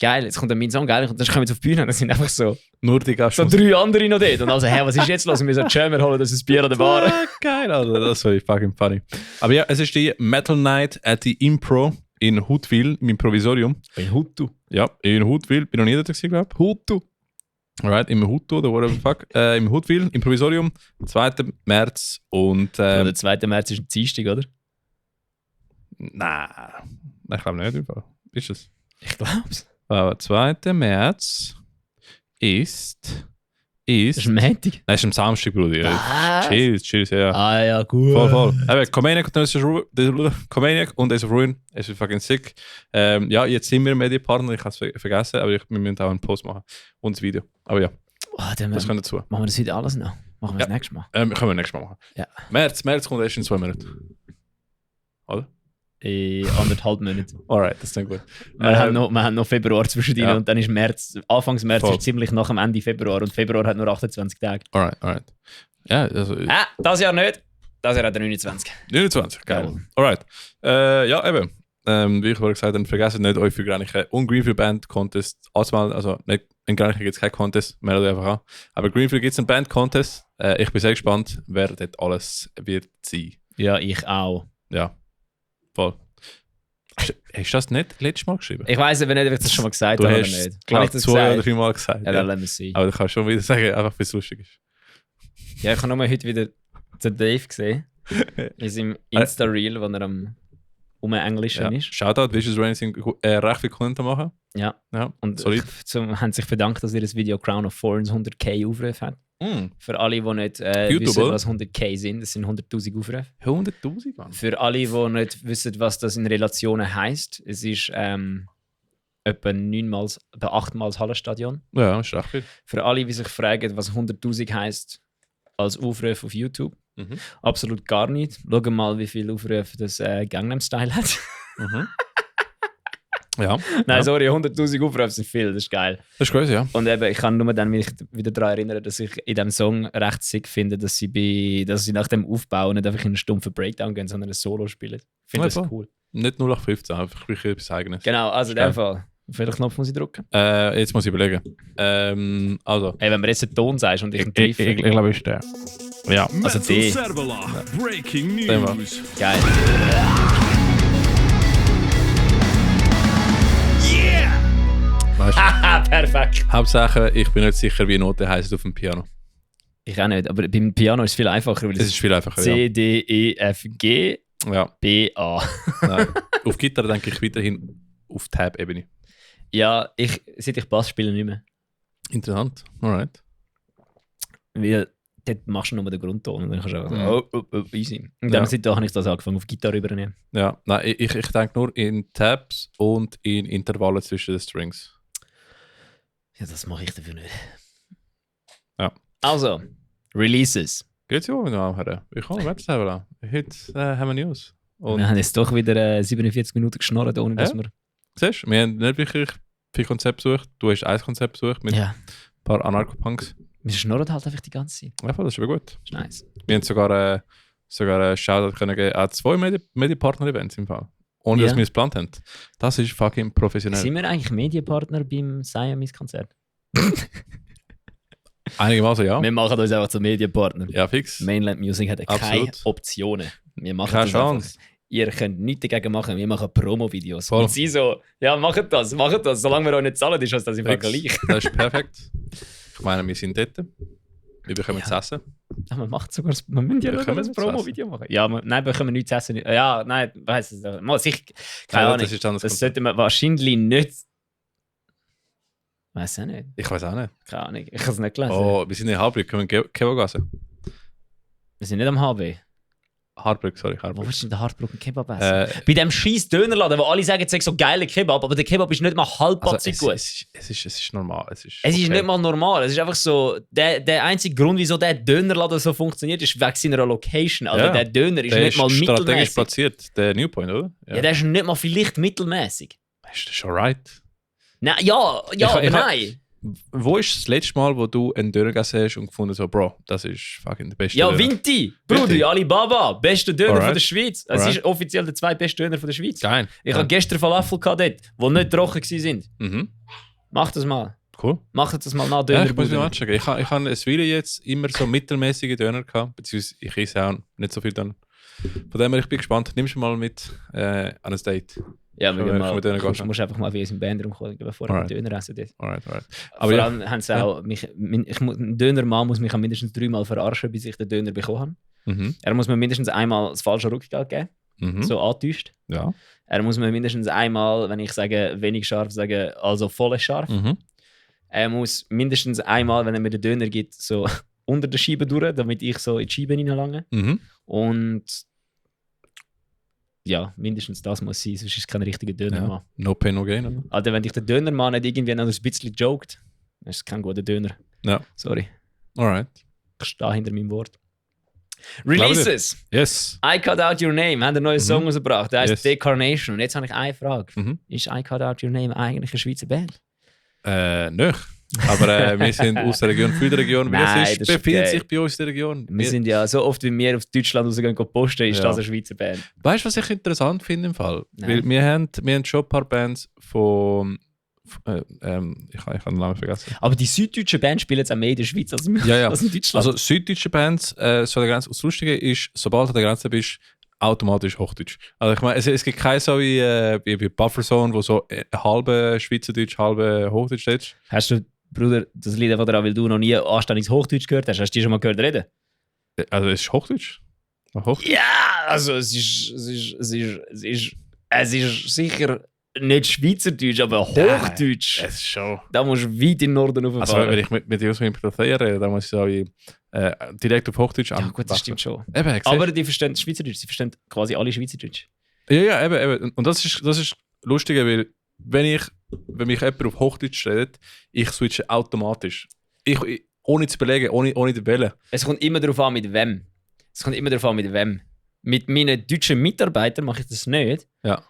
geil, jetzt kommt dann mein Song, geil. Und dann kommen sie auf die Bühne und dann sind einfach so... Nur die Gastmusiker. So 3 andere noch dort. Und also, hey, was ist jetzt los? Und wir so Jammer holen, das ist Bier an der Bar. Geil, Alter, das war fucking funny. Aber ja, es ist die Metal Night at the Impro in Huttwil, im Provisorium. In Huttu? Ja, in Huttwil. Bin noch nie da gewesen, glaube ich. Huttu. Alright, im Huttu, oder whatever the fuck. Im Huttwil, im Provisorium. 2. März und... Der 2. März ist ein Dienstag, oder? Nein, ich glaube nicht. Ist es? Ich glaube es. 2. März ist... Das ist ein Montag. Nein, ist am Samstag, Bruder. Was? Cheers, ja. Ah ja, gut. Voll. Aber Comaniac und Ace of Ruin, es ist fucking sick. Ja, jetzt sind wir Medienpartner, ich habe es vergessen, aber wir müssen auch einen Post machen und ein Video. Aber ja, das kommt dazu. Machen wir das heute alles noch? Machen wir das nächstes Mal? Können wir nächstes Mal machen. Ja. März kommt erst in 2 Monaten. Oder? 1,5 Monate. Alright, das ist dann gut. Wir haben noch Februar zwischendrin Ja. und dann ist März, Anfangs März Voll. ist ziemlich nach dem Ende Februar und Februar hat nur 28 Tage. Alright. Ja, also... Das Jahr nicht. Das Jahr hat er 29. 29, geil. Jawohl. Alright. Ja, eben. Wie ich vorhin gesagt habe, vergesst nicht, euch für Graniche und Greenfield Band Contest anzumelden. Also nicht, in Graniche gibt es keinen Contest, meldet euch einfach an. Aber Greenfield gibt es einen Band Contest. Ich bin sehr gespannt, wer dort alles wird sein. Ja, ich auch. Ja, voll. Hast du das nicht letztes Mal geschrieben? Ich weiss aber nicht, ob ich das schon mal gesagt Du habe oder hast nicht. es, Habe glaube ich ich, das 2 oder gesagt? 3 Mal gesagt. Ja, dann lassen wir es sein. Aber du kannst schon wieder sagen, einfach bis es lustig ist. Ja, ich habe nochmal heute wieder den Dave gesehen. In seinem Insta-Reel, wo er am Englischen ist. Shoutout, Vicious Rain sind recht viel Content machen. Ja. Und solid. Haben sich bedankt, dass ihr das Video Crown of Thorns 100k Aufrufe hat. Für alle, die nicht wissen, was 100k sind, das sind 100'000 Aufrufe. 100'000, Mann. Für alle, die nicht wissen, was das in Relationen heisst, es ist etwa 8-mal das Hallenstadion. Ja, ist recht viel. Für alle, die sich fragen, was 100'000 heisst als Aufruf auf YouTube, absolut gar nicht. Schau mal, wie viele Aufrufe das Gangnam Style hat. Ja. Nein, sorry, 100'000 Aufrufe sind viel, das ist geil. Das ist crazy, ja. Und eben, ich kann nur dann mich wieder daran erinnern, dass ich in diesem Song recht sick finde, dass sie nach dem Aufbau nicht einfach in einen stumpfen Breakdown gehen, sondern ein Solo spielen. Ich finde das cool. Nicht 0815, einfach wirklich etwas Eigenes. Genau, also in dem Fall. Auf welchen Knopf muss ich drücken? Jetzt muss ich überlegen. Also. Hey, wenn mir jetzt einen Ton sagst und ich einen Ich Treffer. glaube, ist der. Ja. Also D. Breaking Den News. Geil. Weißt du, Haha, perfekt. Hauptsache, ich bin nicht sicher, wie Noten heisst auf dem Piano. Ich auch nicht, aber beim Piano ist es viel einfacher, weil Es ist viel einfacher, C, D, E, F, G, ja. B, A. Nein. Auf Gitarre denke ich weiterhin auf Tab-Ebene. Ja, seit ich Bass spiele, nicht mehr. Interessant. Alright. Weil dort machst du nur den Grundton und dann kannst du einfach so, easy. Und dann seitdem habe ich das angefangen, auf Gitarre übernehmen. Ja, nein, ich denke nur in Tabs und in Intervallen zwischen den Strings. Ja, das mache ich dafür nicht. Ja. Also, Releases. Geht's ja mit dem Herren? Ich kann nicht sagen. Heute haben wir News. Und Wir haben jetzt doch wieder 47 Minuten geschnorrt, ohne dass wir... siehst du, wir haben nicht wirklich viel Konzept besucht. Du hast ein Konzept besucht mit ein paar Anarcho-Punks. Wir schnorren halt einfach die ganze Zeit. Ja, das ist aber gut. Das ist nice. Wir haben sogar einen Shoutout können geben an 2 Medienpartner-Events im Fall. Ohne dass wir es geplant haben. Das ist fucking professionell. Sind wir eigentlich Medienpartner beim Siamese-Konzert? Einigermaßen ja. Wir machen uns einfach zum Medienpartner. Ja, fix. Mainland Music hat keine Absolut. Optionen. Wir machen Keine das einfach. Chance. Ihr könnt nichts dagegen machen, wir machen Promo-Videos. Voll. Und sie so, ja, macht das. Solange wir euch nicht zahlen, ist das einfach Fix. gleich. Das ist perfekt. Ich meine, wir sind dort. Wir bekommen zu essen. Ja, man macht sogar, man müsste ja Wir noch können ein nichts Promo-Video machen. Ja, nein, wir können nichts essen. Ja, nein, weiss es nicht. Mal, sicher, keine Ahnung. Das ist dann Das sollte man wahrscheinlich nicht... Weiß auch nicht. Ich weiß auch nicht. Keine Ahnung, ich habe es nicht gelesen. Oh, wir sind in Harburg. Können wir Kebab Wir sind nicht am HB. Harburg, sorry. Wo Harburg. willst du denn den Hartbrücken Kebab essen? Bei dem scheiß Dönerladen, wo alle sagen, es sei so geiler Kebab, aber der Kebab ist nicht mal halbpatzig gut. Es ist normal. Es ist Es ist nicht mal normal. Es ist einfach so, der einzige Grund, wieso der Dönerladen so funktioniert, ist wegen seiner Location. Also Ja. der Döner ist der nicht mal strategisch mittelmäßig. platziert, der New Point, oder? Ja, der ist nicht mal vielleicht mittelmäßig. Ist das schon right? Nein, ja, aber nein. Wo ist das letzte Mal, wo du einen Döner gegessen hast und gefunden so, Bro, das ist fucking der beste Ja, Döner? Vinti, Bruder, Vinti. Alibaba, bester Döner Alright. von der Schweiz. Es ist offiziell der zweitbeste Döner von der Schweiz. Geil. Ich habe gestern Falafel gehabt dort, die nicht trocken waren. Mhm. Macht das mal. Cool. Macht das mal nach Ja, ich muss Döner. mir anchecken. Ich habe eine Weile jetzt immer so mittelmäßige Döner gehabt, beziehungsweise ich esse auch nicht so viel dann. Von dem her, ich bin gespannt. Nimmst du mal mit an ein Date? Ja, wir gehen mal. Döner Du musst einfach mal wie im Bandraum kommen, bevor wir Alright. Döner essen dort. Alright. Aber vor allem haben sie auch, ein Dönermann muss mich mindestens 3-mal verarschen, bis ich den Döner bekommen habe. Mhm. Er muss mir mindestens einmal das falsche Rückgeld geben. so angetäuscht. Ja. Er muss mir mindestens einmal, wenn ich sage wenig scharf, sagen, also voll scharf. Er muss mindestens einmal, wenn er mir den Döner gibt, so unter der Scheibe durch, damit ich so in die Scheibe reinlange. Und ja, mindestens das muss sein, sonst ist es kein richtiger Dönermann. No pain, no gain. Oder? Also wenn dich der Dönermann nicht irgendwie noch ein bisschen joked, dann ist es kein guter Döner. Ja. Sorry. Alright. Ich stehe hinter meinem Wort. Releases! Yes. I Cut Out Your Name haben einen neuen Song rausgebracht, der heißt Yes. Decarnation. Und jetzt habe ich eine Frage. Ist I Cut Out Your Name eigentlich eine Schweizer Band? Nicht. Aber wir sind aus der Region, für die Region. Nein, es befindet sich bei uns in der Region. Wir sind ja so oft, wie wir auf Deutschland rausgehen posten, ist das eine Schweizer Band. Weißt du, was ich interessant finde im Fall? Nein. Weil wir haben schon ein paar Bands von ich habe den Namen vergessen. Aber die süddeutschen Bands spielen jetzt auch mehr in der Schweiz als in Deutschland. Also süddeutsche Bands, so der Grenze, das Lustige ist, sobald du an der Grenze bist, automatisch Hochdeutsch. Also ich meine, es gibt keine so wie Bufferzone, wo so halbe Schweizerdeutsch, halbe Hochdeutsch ist. Hast du, Bruder, das liegt einfach daran, weil du noch nie anständiges Hochdeutsch gehört hast. Hast du die schon mal gehört reden? Also es ist Hochdeutsch? Ja, also es ist sicher nicht Schweizerdeutsch, aber Hochdeutsch. Es ist schon. Da musst du weit in den Norden rauffahren. Also wenn ich mit dir so interpretiere, dann muss ich sagen, direkt auf Hochdeutsch ja gut, das stimmt schon. Eben, aber die verstehen Schweizerdeutsch, sie verstehen quasi alle Schweizerdeutsch. Ja, eben. Und das ist lustig, weil wenn mich jemand auf Hochdeutsch redet, ich switche automatisch. Ohne zu überlegen, ohne zu wählen. Es kommt immer darauf an, mit wem. Mit meinen deutschen Mitarbeitern mache ich das nicht. Ja.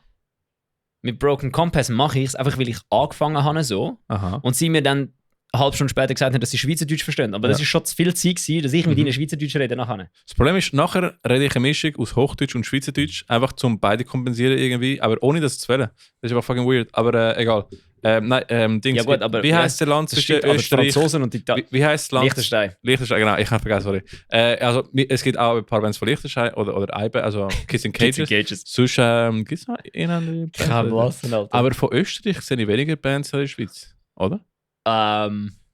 Mit Broken Compass mache ich es einfach, weil ich angefangen habe so. Aha. Und sie mir dann eine halbe Stunde später gesagt haben, dass sie Schweizerdeutsch verstehen. Aber das ist schon zu viel Zeit gewesen, dass ich mit ihnen Schweizerdeutsch rede nachher. Das Problem ist, nachher rede ich eine Mischung aus Hochdeutsch und Schweizerdeutsch, einfach zum beide kompensieren irgendwie, aber ohne das zu wählen. Das ist einfach fucking weird. Aber egal. Dings, ja gut, aber wie heißt der Land zwischen Österreich? Franzosen und Italien. Wie heißt das Land? Liechtenstein. Liechtenstein, genau. Ich habe vergessen, sorry. Also es gibt auch ein paar Bands von Liechtenstein oder Eibe, also Kissing Cages. Sonst gibt es noch eine Band. Aber von Österreich sehe ich weniger Bands als in der Schweiz, oder?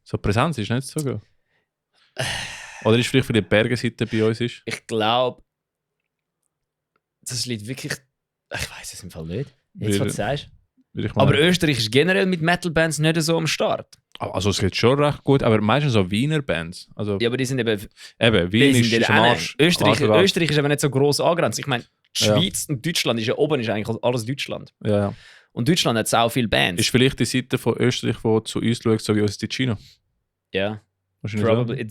So Präsenz ist nicht so gut. Oder ist vielleicht für die Bergenseite bei uns ist? Ich glaube, das liegt wirklich. Ich weiß es im Fall nicht. Jetzt, was du sagst. Aber Österreich ist generell mit Metal-Bands nicht so am Start. Also es geht schon recht gut, aber meistens so Wiener Bands. Also, ja, aber die sind eben Wien ist am Arsch. Österreich ist aber nicht so gross angrenzt. Ich meine, die Schweiz und Deutschland ist ja oben ist eigentlich alles Deutschland. Ja. Und Deutschland hat auch viele Bands. Ist vielleicht die Seite von Österreich, die zu uns schaut, so wie uns Ticino? Ja. Probably.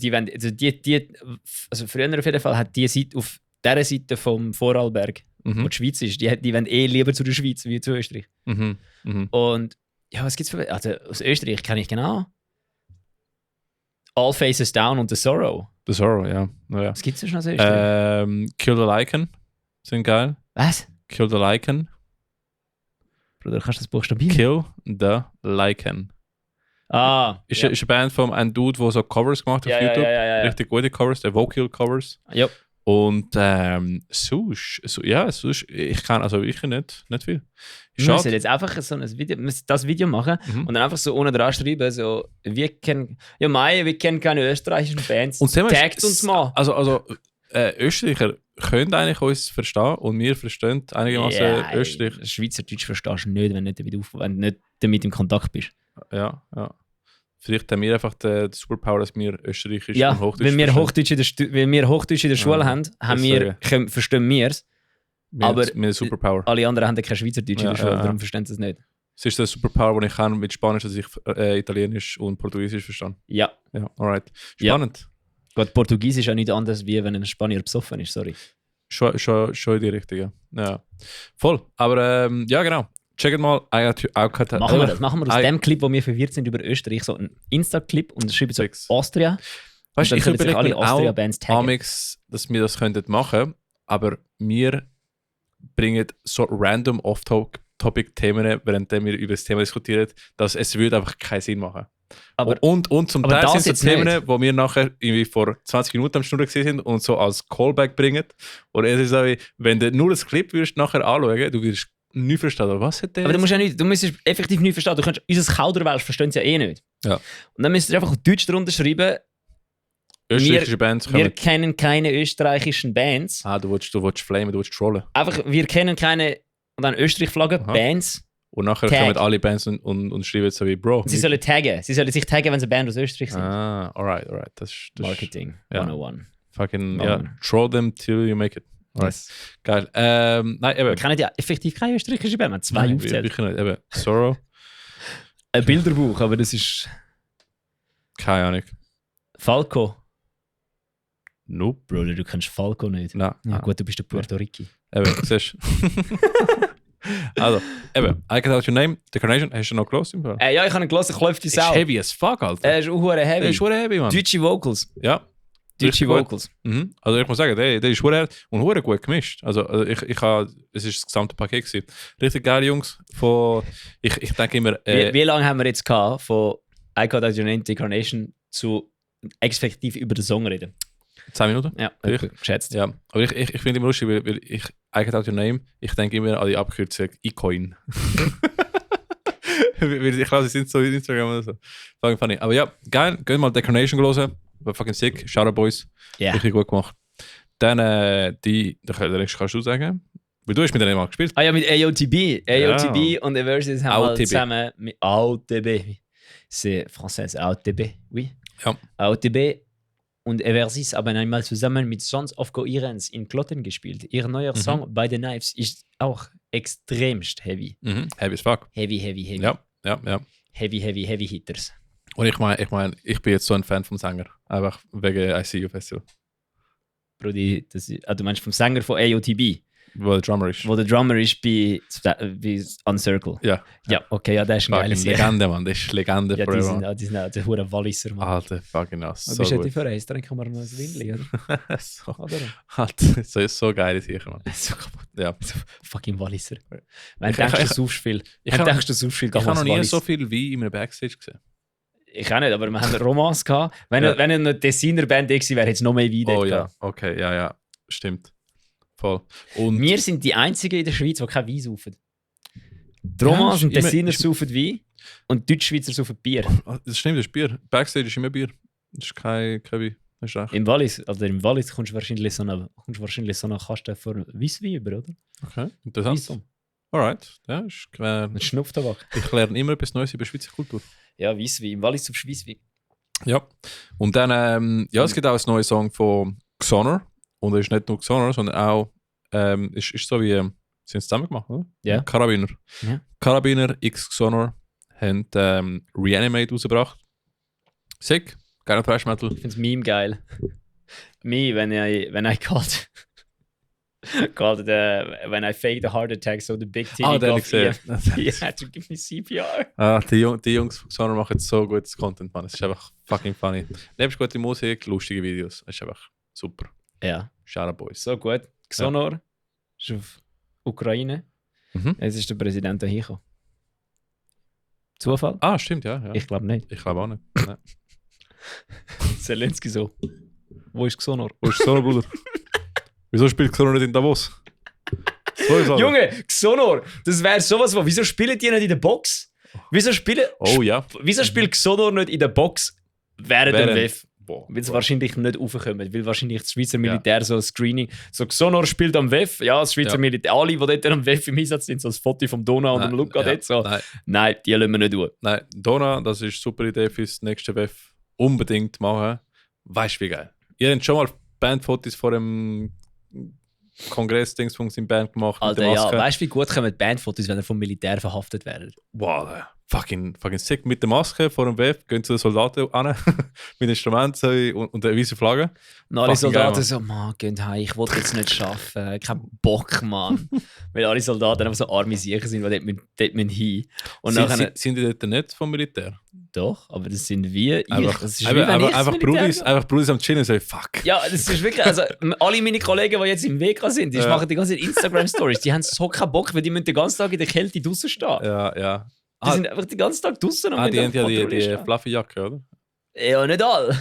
Also früher auf jeden Fall hat die Seite auf dieser Seite vom Vorarlberg, wo die Schweiz ist, die wollen lieber zu der Schweiz wie zu Österreich. Und ja, was gibt's für. Also aus Österreich kenne ich genau. All Faces Down und The Sorrow. The Sorrow, ja. Was gibt's denn schon aus Österreich? Kill the Lycan sind geil. Was? Kill the Lycan. Bruder, kannst du das buchstabieren? Kill the Lycan. Ist eine Band von einem Dude, der so Covers gemacht hat auf YouTube. Ja. Richtig gute Covers, der Vocal Covers. Yep. Und sonst, ich kann nicht viel. Wir müssen jetzt einfach das Video machen und dann einfach so unten dran schreiben, so, wir kennen keine österreichischen Bands, taggt uns mal. Also Österreicher können eigentlich uns verstehen und wir verstehen einigermaßen Österreich. Schweizerdeutsch verstehst du nicht, wenn du nicht damit in Kontakt bist. Ja. Vielleicht haben wir einfach den Superpower, dass wir Österreichisch und Hochdeutsch wenn wir Hochdeutsch in der Schule haben, verstehen wir es. Aber Superpower. Alle anderen haben kein Schweizerdeutsch in der Schule, darum verstehen sie es nicht. Es ist der Superpower, den ich kann mit Spanisch, dass ich Italienisch und Portugiesisch verstehe. Ja. Alright. Spannend. Ja. Gott, Portugiesisch ist ja nicht anders, wie wenn ein Spanier besoffen ist, sorry. Schon in die Richtung, ja. Voll. Aber ja, genau. Checkt mal. Machen wir aus dem Clip, wo wir verwirrt sind über Österreich, so einen Insta-Clip und schreiben so Austria. Weißt du, ich überlege alle Austria-Bands taggen. Dass wir das könnten machen, aber wir bringen so random Off-Topic-Themen, während wir über das Thema diskutieren, dass es würde einfach keinen Sinn machen. Und zum Teil sind es Themen, wo wir nachher irgendwie vor 20 Minuten am Stunde gesehen sind und so als Callback bringen. Und es ist so, wenn du nur das Clip würdest nachher anschauen, du wirst nicht verstehen, oder was hat der? Aber du musst effektiv nicht verstehen. Du kannst unser Kauderwelsch verstehen sie ja eh nicht. Ja. Und dann müsst ihr einfach auf Deutsch darunter schreiben, Österreichische Bands wir kennen keine österreichischen Bands. Du willst flamen, du willst trollen. Einfach, wir kennen keine, und dann Österreich-Flagge, Bands. Und nachher kommen alle Bands und schreiben so wie Bro. Sie sollen taggen. Sie sollen sich taggen, wenn sie eine Band aus Österreich sind. Alright. Das Marketing 101. Fucking, troll them till you make it. Alright. Yes. Geil. Nein, eben. Wir kennen ja effektiv keine österreichische Band, wir haben 2 aufgezählt. Wirklich nicht, eben. Sorrow. Ein Bilderbuch, aber das ist... Keine Ahnung. Falco. Nope. Bruder, du kennst Falco nicht. Nein. Ja, gut, du bist der Puerto Rico. Eben, siehst du. Also, eben, I Get Out Your Name, The Carnation, hast du noch gelesen? Ja, ich habe ihn gelesen, ich läuft die Sau. Ist heavy as fuck, Alter. Er ist auch heavy. Er ist heavy, Mann. Deutsche Vocals. Ja. Deutsche Vocals. Mhm. Also ich muss sagen, der ist verdammt und verdammt gut gemischt. Also ich habe, es ist das gesamte Paket gewesen. Richtig geile Jungs. Ich denke immer... Wie lange haben wir jetzt gehabt, von I Got Out Your Name, The Carnation zu effektiv über den Song reden? 10 Minuten? Ja, geschätzt. Ja, aber ich finde immer lustig, weil ich I Get Out Your Name, ich denke immer an die Abkürzung iCoin. Ich glaube, sie sind so in Instagram oder so. Fucking funny. Aber ja, geil. Geht mal The Carnation hören. War fucking sick. Shoutout Boys. Yeah. Richtig gut gemacht. Dann der nächste kannst du sagen. Weil du hast mit denen mal gespielt. Ja, mit AOTB. AOTB und Eversis haben wir zusammen mit AOTB. C'est français, AOTB, oui. Ja. AOTB und Eversis haben einmal zusammen mit Sons of Coherence in Kloten gespielt. Ihr neuer Song By the Knives ist auch extremst heavy. Heavy as fuck. Heavy. Ja. Heavy Hitters. Und ich meine, ich bin jetzt so ein Fan vom Sänger. Einfach wegen ICU Festival. Brudi, du meinst vom Sänger von AOTB? Wo der Drummer ist. Wo der Drummer ist bei Uncircle. Ja. Ja, okay, ja, der ist ein geiles Legende, Mann. Das ist Legende ja, forever. Die sind auch der hure Walliser, Mann. Alter, fucking ass. So bist du die für eins? Dann kann man noch ein Windli, oder? So. Oder? Alter, so geil sicher, Mann. So kaputt. Ja. So fucking Walliser. Wenn du denkst, du saufst viel. Ich habe noch nie Wallis. so viel wie in einem Backstage gesehen. Ich auch nicht, aber wir haben eine Romance gehabt. Wenn eine Tessiner Band gewesen wäre, hätte es noch mehr Wein Oh ja, okay, ja, stimmt. Voll. Und wir sind die Einzigen in der Schweiz, die kein Wein saufen. Die Romance und Tessiner saufen Wein und die Deutschschweizer saufen Bier. Das stimmt, das ist Bier. Backstage ist immer Bier. Das ist kein Wein. Das ist recht. Im Wallis kommst du wahrscheinlich so einen Kasten von Weisswein über, oder? Okay, interessant. Alright, ja, ist ein Schnupftabak. Ich lerne immer etwas Neues über Schweizer Kultur. Ja, Weisswein. Im Wallis saufst du Weisswein. Ja. Und dann, es gibt auch einen neuen Song von Xonor. Und er ist nicht nur Xonor, sondern auch, ist so wie, sind sie zusammen gemacht, oder? Ja. Karabiner. Ja. Karabiner x Xonor haben Reanimate rausgebracht. Sick, geiler Thrash Metal. Ich finde das Meme geil. Me, when I called when I faked a heart attack, so the big titty he had to give me CPR. Die Jungs von Xonor machen so gutes Content, man. Es ist einfach fucking funny. Nebst gute Musik, lustige Videos. Es ist einfach super. Ja. Shoutout Boys. So gut. Xonor ist auf Ukraine. Jetzt ist der Präsident da hingekommen. Zufall? Stimmt, ja. Ich glaube nicht. Ich glaube auch nicht. Zelensky so. Wo ist Xonor? Wo ist Xonor, Bruder? Wieso spielt Xonor nicht in Davos? Junge, Xonor, das wäre sowas von. Wieso spielen die nicht in der Box? Wieso spielt Xonor nicht in der Box während dem WEF? Weil sie wahrscheinlich nicht raufkommen, weil wahrscheinlich das Schweizer Militär so ein Screening. So, Xonor spielt am WEF, ja, das Schweizer Militär, alle, die dort am WEF im Einsatz sind, so ein Foto vom Donau und dem Luca dort. So. Nein, die lassen wir nicht durch. Nein, Donau, das ist eine super Idee fürs nächste WEF. Unbedingt machen. Weißt du, wie geil? Ihr habt schon mal Bandfotos vor dem Kongress-Dingsfunks in Band gemacht. Alter, ja, weißt du, wie gut kommen Bandfotos, wenn er vom Militär verhaftet werden? Wow, fucking sick. Mit der Maske vor dem WEF gehen zu den Soldaten an, mit Instrumenten und der weißen Flagge. Und alle Soldaten geil, so, Mann, geht heim, ich will jetzt nicht arbeiten, kein Bock, Mann. Weil alle Soldaten einfach so arme Sicher sind, die dort hin. Und sind die dort nicht vom Militär? Doch, aber das sind wir. Einfach Brudis am Chillen so, fuck. Ja, das ist wirklich, also alle meine Kollegen, die jetzt im Weg sind, die machen die ganze Instagram-Stories, die haben so keinen Bock, weil die müssen den ganzen Tag in der Kälte draußen stehen. Ja. Die sind einfach den ganzen Tag draußen. Die haben ja die fluffy Jacke, oder? Ja, nicht alle.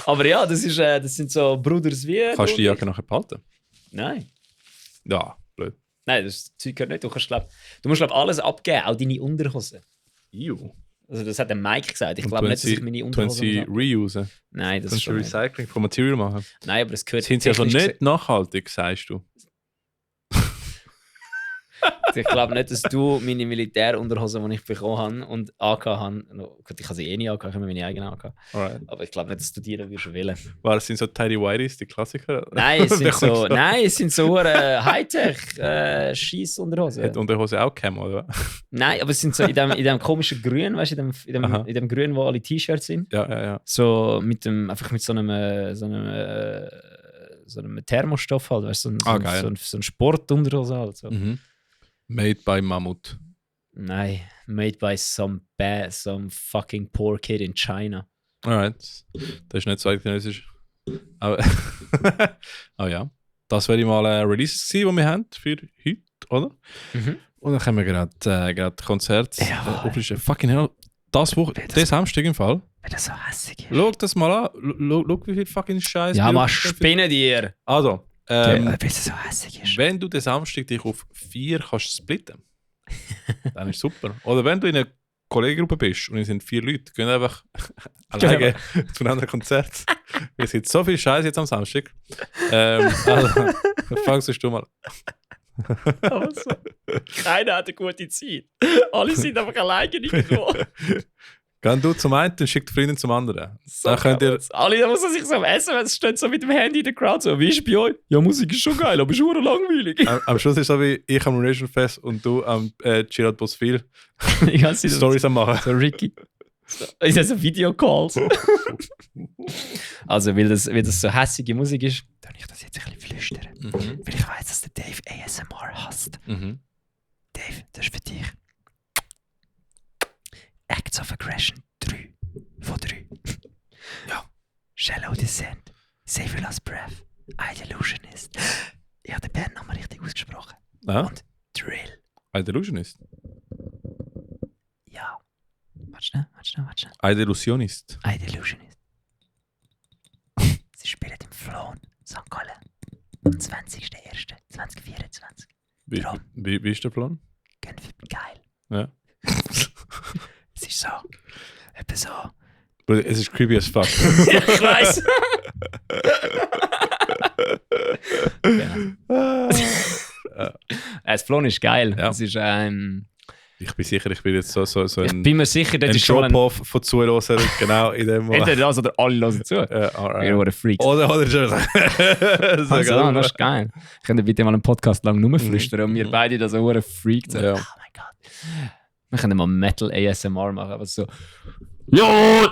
Aber ja, das sind so Bruders wie... Kannst du die Jacke nachher behalten? Nein. Ja, blöd. Nein, das Zeug gehört nicht. Du musst, glaub, alles abgeben, auch deine Unterhosen. Ew. Also das hat der Mike gesagt. Ich glaube nicht, dass ich meine Unterhose... Sie reusen? Nein, das ist schon Recycling von Material machen? Nein, aber es gehört... Sind sie also nicht nachhaltig, sagst du? Ich glaube nicht, dass du meine Militärunterhosen, die ich bekommen habe und angehabt habe... Gut, ich habe sie eh nicht angehabt, ich habe meine eigenen angehabt. Alright. Aber ich glaube nicht, dass du die würdest wählen. Das sind so Tidy Whities, die Klassiker? Nein, es sind so Hightech Scheissunterhosen. Hat Unterhose auch Cam, oder? Nein, aber es sind so in dem komischen Grün, weißt du, in dem Grün, wo alle T-Shirts sind. Ja. So einfach mit so einem Thermostoff halt, weißt du, so ein Sportunterhose halt. So. Mhm. Made by Mammut. Nein, made by some fucking poor kid in China. Alright. Das ist nicht so eidgenössisch. Aber oh ja. Das wäre mal ein Release gewesen, die wir haben für heute, oder? Mhm. Und dann haben wir gerade Konzert. Fucking hell. Das Samstag im Fall. Wenn das so hässig ist. Schau das mal an. Schau, wie viel fucking Scheiß. Ja, was spinnen dir? Also, wenn es so hässig ist. wenn du den Samstag dich auf 4 kannst splitten, dann ist super. Oder wenn du in einer Kollegengruppe bist und es sind 4 Leute, gehen einfach alleine zu einem anderen Konzert. Es gibt so viel Scheiß jetzt am Samstag. Also, fangst du mal an. So. Keiner hat eine gute Zeit. Alle sind einfach alleine nicht gekommen. Geh du zum einen, dann schickt Freundin zum anderen. So könnt ihr... Alle muss sich so am SMS stehen, so mit dem Handy in der Crowd. So, wie ist bei euch? Ja, Musik ist schon geil, aber ist schon langweilig. Am Schluss ist es so wie ich am Relation Fest und du am Gerard Bosfil Stories am machen. So Ricky. Ist das so Videocalls? Also, weil das so hässige Musik ist, kann ich das jetzt ein bisschen flüstern. Weil ich weiss, dass der Dave ASMR hasst. Dave, das ist für dich. Acts of Aggression 3 von 3. Ja. Shallow Descent, Save Your Last Breath, Idelusionist. Ich habe den Bandnamen richtig ausgesprochen. Ja. Und Drill. Idelusionist? Ja. Warte schnell. Idelusionist. Idelusionist. Sie spielen im Flown, St. Gallen. Am 20.01.2024. Wie ist der Plan? Geil. Ja. Es ist so. Etwa so. Es ist creepy as fuck. Ja, ich weiss. Das Flown ist geil. Ja. Es ist Ich bin sicher, ich bin jetzt so ich bin mir sicher, das ist schon ein Drop-Off von Zuhörern, genau in dem Moment. Entweder das oder alle hören zu. Ihr Freaks. Oder schon. Also, das ist geil. Könnt ihr bitte mal einen Podcast lang nur flüstern und wir beide da so Freaks sind. Ja. Oh mein Gott. Wir können mal Metal ASMR machen, aber so. Ja!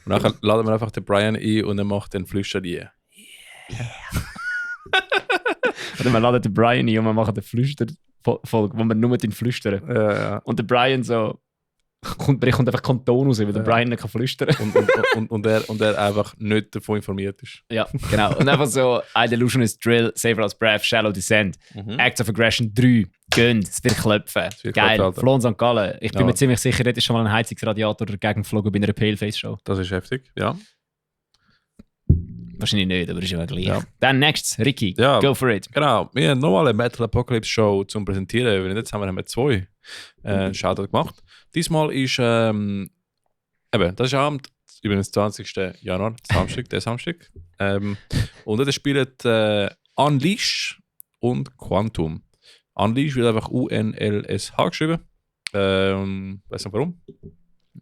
Nachher laden wir einfach den Brian ein und er macht den Flüster Yeah. Oder wir laden den Brian ein und wir machen den Flüster-Folge, wo wir nur mit ihm flüstern. Ja. Und der Brian so. Kommt einfach kein Ton raus, weil der Brian nicht flüstern kann. und er einfach nicht davon informiert ist. Ja, genau. Und einfach so: Idelusionist, Drill, Save Your Last Breath, Shallow Descent, Acts of Aggression 3. Gönnt, es wird klopfen. Geil, Floh St. Gallen. Ich bin mir ziemlich sicher, dort ist schon mal ein Heizungsradiator dagegen geflogen bei einer Paleface-Show. Das ist heftig, ja. Wahrscheinlich nicht, aber ist ja gleich. Ja. Dann next, Ricky, go for it. Genau, wir haben nochmal eine Metal Apocalypse Show zum Präsentieren, weil jetzt haben wir 2 Shoutout gemacht. Diesmal ist, das ist Abend, übrigens 20. Januar, der Samstag. Und dort spielen Unleash und Quantum. Unleash wird einfach UNLSH geschrieben. Weiß nicht warum.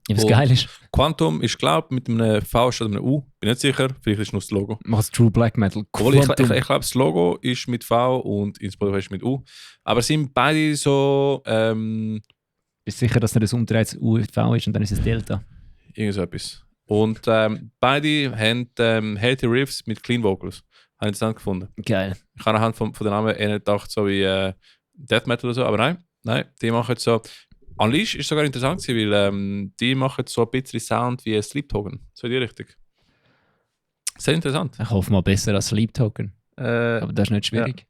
Ja, was geil ist. Quantum ist, glaube ich, mit einem V statt einem U. Bin nicht sicher. Vielleicht ist es nur das Logo. Machst True Black Metal. Ich glaube, das Logo ist mit V und Spotify ist mit U. Aber sind beide so. Bist du sicher, dass nicht das umdrehtes U mit V ist und dann ist es Delta? Irgend so etwas. Und beide haben Healthy Riffs mit Clean Vocals. Habe ich interessant gefunden. Geil. Ich habe anhand von den Namen eher gedacht, so wie Death Metal oder so, aber nein, die machen jetzt so. Unleash ist sogar interessant gewesen, weil die machen so ein bisschen Sound wie Sleep Token. So in die Richtung. Sehr interessant. Ich hoffe mal besser als Sleep Token. Aber das ist nicht schwierig. Ja.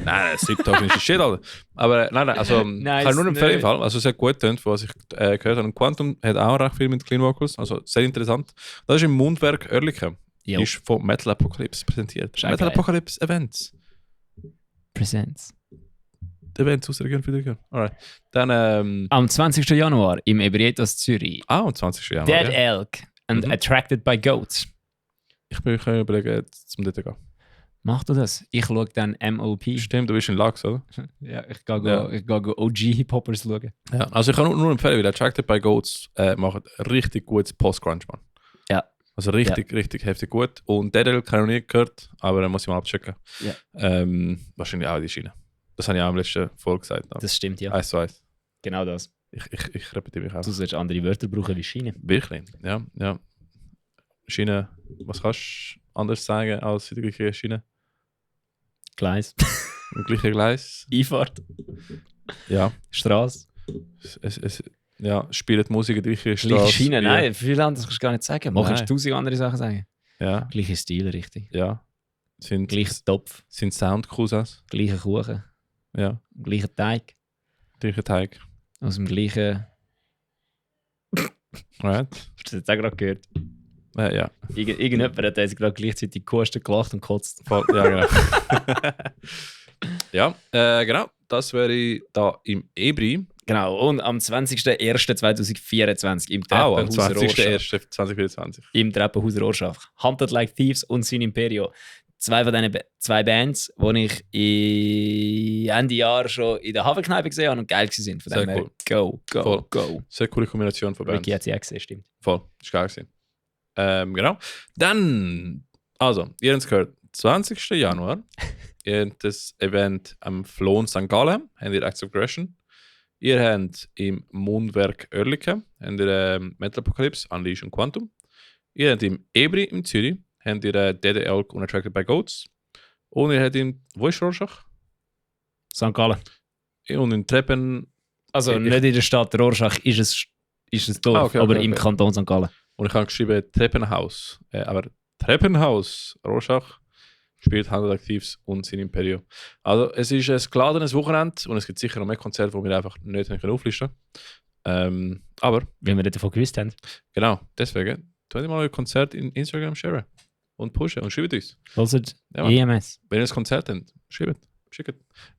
Nein, Sleep Token ist Shit, Alter. Aber nein, also nice, kann nur empfehlen im Fall. Also sehr gut tönt, was ich gehört habe. Und Quantum hat auch recht viel mit Clean Vocals, also sehr interessant. Das ist im Mundwerk Oerlikon. Ist von Metal Apocalypse präsentiert. Metal Apocalypse Events. Presents. Events ausreagieren für dich. Alright. Dann, Am 20. Januar im Ebrietas Zürich. am 20. Januar. Dead ja. Elk and Attracted by Goats. Ich bin überlegen, zum dort gehen. Mach du das? Ich schaue dann MOP. Stimmt, du bist in Lachs, oder? Ja, ich gehe OG-Hip-Hoppers schauen. Ja, also ich kann nur empfehlen, weil Attracted by Goats macht richtig gutes Post-Grunge, Mann. Ja. Also richtig heftig gut. Und Dead Elk habe ich noch nie gehört, aber dann muss ich mal abchecken. Ja. Wahrscheinlich auch die Schiene. Das habe ich auch im letzten Folge gesagt. Das stimmt, ja. 1:1. Genau das. Ich repetiere mich auch. Du sollst andere Wörter brauchen wie Schiene. Wirklich, ja. Schiene, was kannst du anders sagen als die gleiche Schiene? Gleis. Im gleichen Gleis? Einfahrt. Ja. Straße. Spielt Musik in die gleiche Gleiche Straße. Schiene. Nein, viel anderes kannst du gar nicht sagen. Nein. Kannst du 1000 andere Sachen sagen. Ja, Gleicher Stil, richtig. ja. Gleicher Topf. Sind Soundcousins. Gleicher Kuchen. Ja, Gleicher Teig. gleicher Teig. Aus dem gleichen... Right. Hast du das jetzt auch gerade gehört? Ja. Irgendjemand hat jetzt gerade gleichzeitig gehustet, gelacht und gekotzt. Ja, genau. Ja, genau. Das wäre da im Ebri. Genau, und am 20.01.2024 im Am Treppenhauser Orschach. 20.01.2024. Im Treppenhauser Orschach. Hunted Like Thieves und Sin Imperio. Zwei von diesen zwei Bands, die ich Ende Jahr schon in der Hafenkneipe gesehen habe und geil waren. Von Sehr dem her, cool. go. Sehr coole Kombination von Bands. Ricky hat sie auch gesehen, stimmt. Voll, ist geil gewesen. Genau. Dann, also, ihr habt es gehört, 20. Januar. Ihr habt das Event am Floh St. Gallen, habt ihr Acts of Aggression. Ihr habt im Mundwerk Oerlikon, habt ihr Metal Apocalypse, Unleash und Quantum. Ihr habt im Ebri in Zürich, habt ihr Dead Elk und Attracted by Goats. Und ihr habt wo ist Rorschach? St. Gallen. Und in Treppen. Also nicht in der Stadt Rorschach ist es Dorf, aber im Kanton St. Gallen. Und ich habe geschrieben Treppenhaus. Aber Treppenhaus, Rorschach, spielt Hunted Like Thieves und Sin Imperio. Also es ist ein geladenes Wochenende und es gibt sicher noch mehr Konzerte, die wir einfach nicht auflisten können. Aber, wie wir davon gewusst haben. Genau, deswegen, tun wir mal ein Konzert in Instagram sharen und pushen und schreibt uns. Hört Ja, EMS. wenn ihr ein Konzert habt, schickt.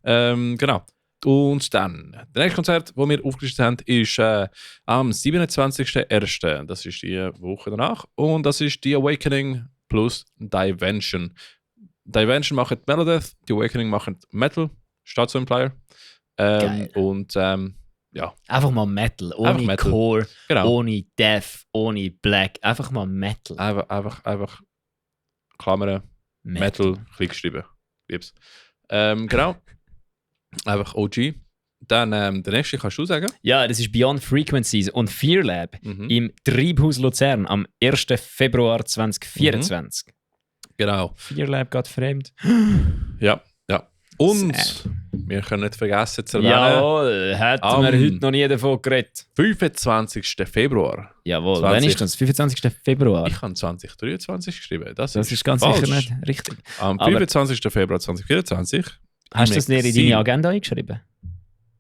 Genau. Und dann, das nächste Konzert, das wir aufgelistet haben, ist am 27.01. Das ist die Woche danach. Und das ist The Awakening plus Divention. Divention macht Melodeath, The Awakening macht Metal, steht so im Flyer. Und ja. Einfach mal Metal, ohne Einfach Metal. Core, Genau. ohne Death, ohne Black. Einfach mal Metal. Einfach Klammern, Metal, klein geschrieben. Lieb's. Genau. Einfach OG. Dann der nächste kannst du sagen. Ja, das ist Beyond Frequencies und Fear Lab im Treibhaus Luzern am 1. Februar 2024. Genau. Fear Lab geht fremd. Ja. Und wir können nicht vergessen zu erwähnen, Jawohl, hätten wir heute noch nie davon geredet. 25. Februar. Jawohl, 20. wann ist das? 25. Februar. Ich habe 2023 geschrieben. Das ist ganz falsch. sicher nicht richtig. Am Aber 25. Februar 2024. hast du das nicht in deine Agenda eingeschrieben?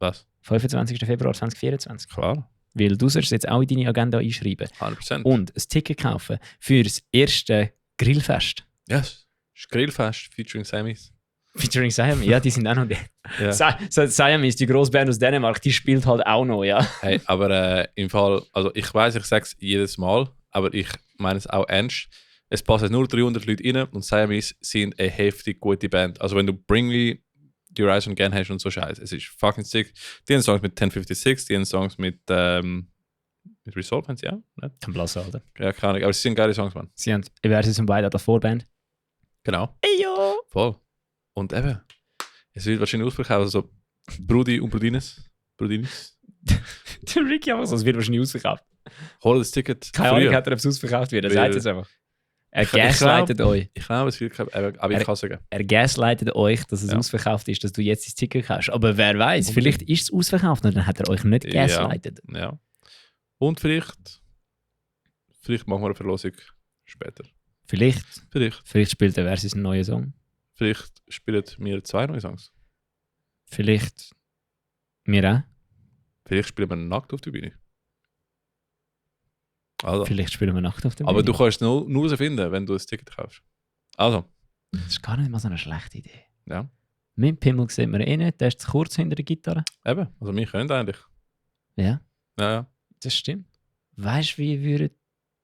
Was? 25. Februar 2024. Klar. Weil du sollst es jetzt auch in deine Agenda einschreiben. 100%. Und ein Ticket kaufen für das erste Grillfest. Yes. Das ist Grillfest featuring Sammys. Featuring Siam, ja, die sind auch noch da. Ja. Siam ist die grosse Band aus Dänemark, die spielt halt auch noch, ja. Hey, aber im Fall, also ich weiß, ich sage es jedes Mal, aber ich meine es auch ernst. Es passen nur 300 Leute rein und Siamese sind eine heftig gute Band. Also wenn du Bring Me The Horizon Again hast und so Scheiße, es ist fucking sick. Die haben Songs mit 1056, die haben Songs mit Resolve, haben sie auch? Nicht? Kein Blass, Alter. Ja, keine Ahnung, aber sie sind geile Songs, Mann. Sie haben Versus und beide an der Vorband. Genau. Eyo! Voll. Und eben, es wird wahrscheinlich ausverkauft, also Brudi und Brudinis. Der Ricky einfach so, es wird wahrscheinlich ausverkauft. Hol das Ticket. Keine Ahnung, hat er, ob es ausverkauft wird, er sagt es einfach. Er gaslightet euch. Ich glaube, es wird aber ich kann sagen. Er gaslightet euch, dass es ausverkauft ist, dass du jetzt das Ticket hast. Aber wer weiß, vielleicht ist es ausverkauft und dann hat er euch nicht gaslightet. Ja. Und vielleicht machen wir eine Verlosung später. Vielleicht spielt der Versus einen neuen Song. Vielleicht spielen wir 2 neue Songs. Vielleicht wir auch. Vielleicht spielen wir nackt auf der Bühne. Also. Vielleicht spielen wir nackt auf der Bühne. Aber du kannst es nur herausfinden, wenn du ein Ticket kaufst. Also. Das ist gar nicht mal so eine schlechte Idee. Ja. Mein Pimmel sieht man eh nicht, der ist zu kurz hinter der Gitarre. Eben, also wir können eigentlich. Ja, Ja. das stimmt. Weißt du, wie würden